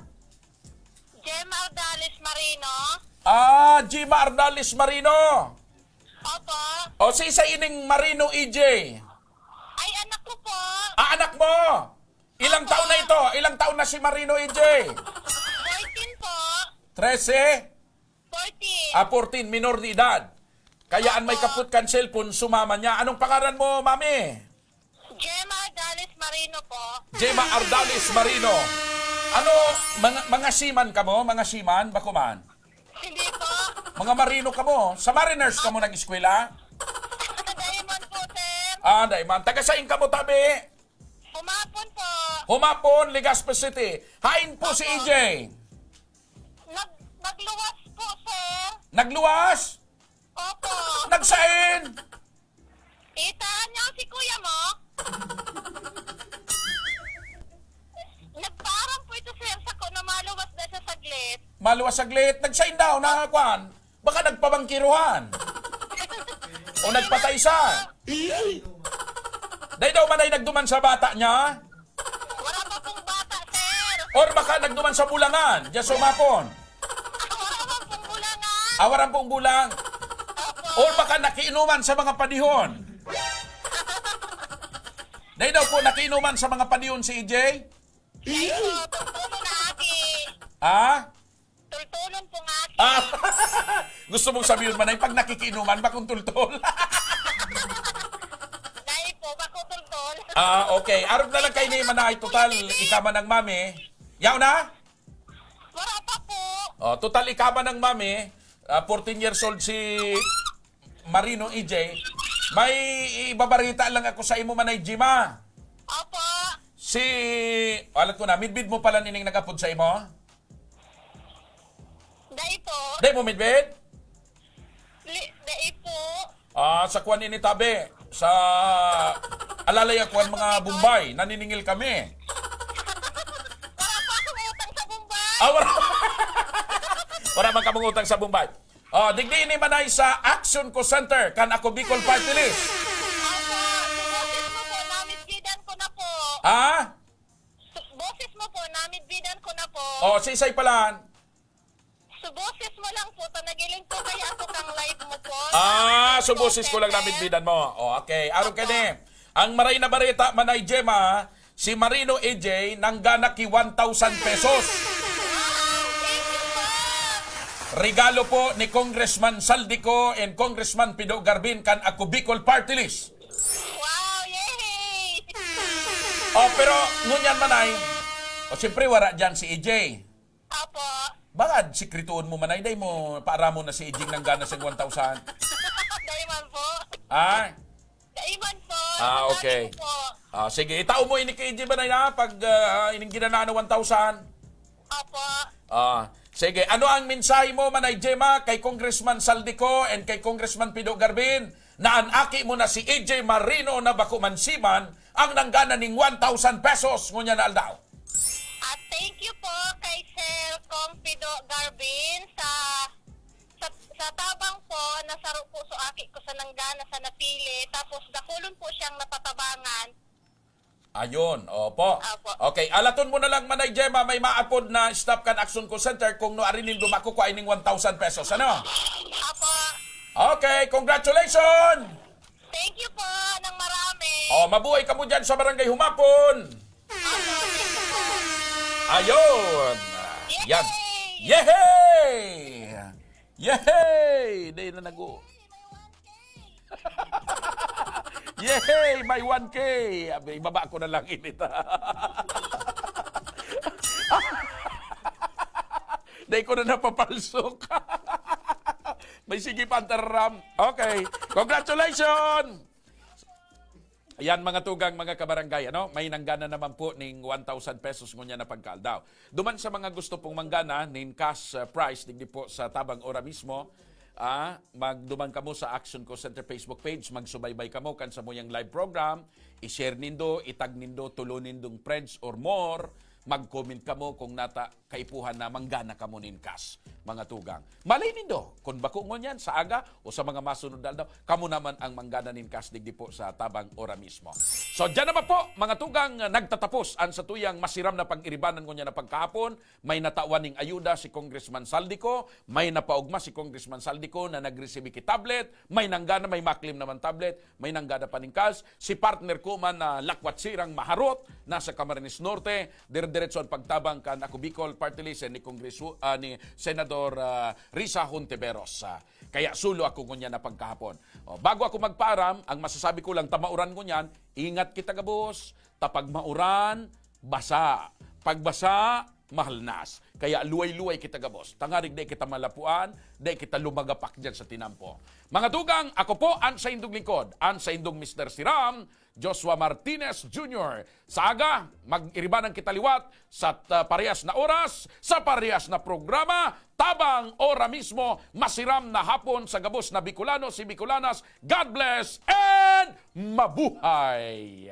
Gemma Ardalis Marino. Ah, Gemma Ardalis Marino. Opo. O, si isa ining Marino E J. Ay, anak ko po. Ah, anak mo. Ilang taon na ito? Ilang taon na si Marino E J? Fourteen po. Trese? Fourteen. Ah, fourteen, minor de edad. Kaya an may kapot kan cellphone, sumama niya. Anong pangaran mo, mami? Gemma Ardalis Marino po. Gemma Ardalis Marino. Ano, mga, mga seaman kamo? Mga seaman? Bako man? Hindi po. Mga marino kamo? Sa Mariners kamo nag-eskwela? Diamond po, sir. Ah, Diamond. Taga sain kamo, tabi? Humapon po. Humapon, Legazpi City. Hain po si E J? Nag nagluwas po, sir. Nagluwas? Opo. Nagsain? Kita niyo si kuya mo? Nagpaaram po ito, sir, sako na maluwas na siya saglit. Maluwas saglit. Nagsain daw na kwan. Baka nagpabangkiruhan. O nagpatay sa. Dai daw man ay nagduman sa bata niya? Wala pa pong bata, sir. Or baka nagduman sa bulangan, diyan sa umapon. Wala pa pong bulangan. Ah, waran pong bulang. Opo. Or baka nakiinuman sa mga padihon. Dai daw po nakiinuman sa mga padihon si E J? Ay, po, tungkol na aki. Ha? Tultulon po nga aki. Ah, gusto mong sabihin man ay pag nakikiinuman, bakong tultol? Dai po, bako tultol. Ah, okay. Arog na lang kayo ni Manay. Total, ikaw man ang mami. Yaw na? Wala pa po. Oh, total, ikaw man ang mami. Ah, fourteen years old si Marino E J. May ibabarita lang ako sa imo, Manay Jima. Opo. Si, alat ko na, midbid mo pala nining nag-apod sa imo? Dai po. Dai mo midbid? Li, dai po. Ah, sa kuwan ini tabi. Sa alalay ako ang mga Bombay, naniningil kami. Wala pa akong utang sa Bombay. Ah, wala. Wala man kamong utang sa Bombay. Oh, digdi ini manay sa Action Ko Center, kan Ako Bicol Party List. Opo, sa boses mo po, namidbidan ko na po. Ha? Sa boses mo po, namidbidan ko na po. Oh, sisay palan. Sa boses mo lang po, ta nagiling po kaya ako kang live mo po. Ah, Sa so boses ko lang Center. Namidbidan mo. Oh, okay. Aron kani, ang maray na bareta, Manay Gemma, si Marino A J, nanggana ki one thousand pesos. Wow, thank you po. Regalo po ni Congressman Saldico and Congressman Pido Garbin kan Ako Bicol Party List. Wow, yay! Oh, pero ngunyan manay, o siyempre wala dyan si A J. Opo. Baka sikrituon mo manay, day mo, paaramon na si A J nanggana sa one thousand. Daiman po. Ah? Daiman po. Ah, Sabi okay. ko po. Ah, sige, itao mo ini kay A J manay na pag ah, ining ginanaan na one thousand. Opo. Ah, sige, ano ang mensahe mo, Manay Gemma, kay Congressman Saldico and kay Congressman Pido Garbin na an aki mo na si A J Marino na bako man siman ang nanggana ning one thousand pesos ngunyan na aldaw? At thank you po kay Sir Cong Pido Garbin sa sa, sa tabang po na saro po so aki ko sa nanggana sa napili, tapos dakulon po siyang napatabangan. Ayun, opo. Opo. Okay, alaton mo na lang, Manay Gemma, may maapod na staff kan Action Call Center kung no arin nindo makukua ining one thousand pesos, ano? Opo. Okay, congratulations! Thank you po ng marami. Oh, mabuhay kamo dyan sa Barangay Humapon! Opo, thank you po. Ayun! Yan! Yehey! Yehey! Di na nag- Yehey! May one K! Abi, ibaba ko na lang init. Di ko na napapalsok. May sige pa ang tararam. Okay. Congratulations! Ayan, mga tugang, mga kabarangay, ano? May nanggana naman po ning one thousand pesos ngunyan na pagkaaldaw. Duman sa mga gusto pong manggana nin cash uh, prize digdi po sa tabang ora mismo, ah, magduman kamo sa Action Call Center Facebook page, magsubaybay kamo kan samuyang live program, i-share nindo, itag nindo, tulo nindong friends or more, mag-comment kamo kung nata kaipuhan na manggana kamo nin cash, mga tugang. Malay nindo, kun bako ngunyan, sa aga o sa mga masunod na aldaw, kamo naman ang manggana nin cash digdi po sa tabang ora mismo. So, dyan naman po, mga tugang, nagtatapos ang satuyang masiram na pag-iribanan ngunyan na pagkahapon. May natawan ning ayuda si Congressman Saldico, may napaugma si Congressman Saldico na nag-receive ki tablet, may nanggana, may maklim naman tablet, may nanggana pa ning cash. Si partner ko man na lakwat sirang maharot, nasa Camarines Norte, dire-diretso ang pagtabang kan Ako Bicol Party List ni Kongreso, ah, ni Senador ah, Risa Hontiveros. Ah, kaya sulo ako ngunyan na pagkahapon. O, bago ako magpaaram, ang masasabi ko lang, ta mauran ngunyan, ingat kita gabos, ta pag mauran, basa. Pag basa, mahalnas. Kaya luway-luway kita gabos. Tangarig di kita malapuan, di kita lumagapak dyan sa tinampo. Mga tugang, ako po ang saindong lingkod, ang saindong Mister Siram, Joshua Martinez Junior. Sa aga, mag-iribanan kita liwat sa uh, parehas na oras, sa parehas na programa, tabang ora mismo, masiram na hapon sa gabos na Bicolano, si Bicolanas. God bless and mabuhay!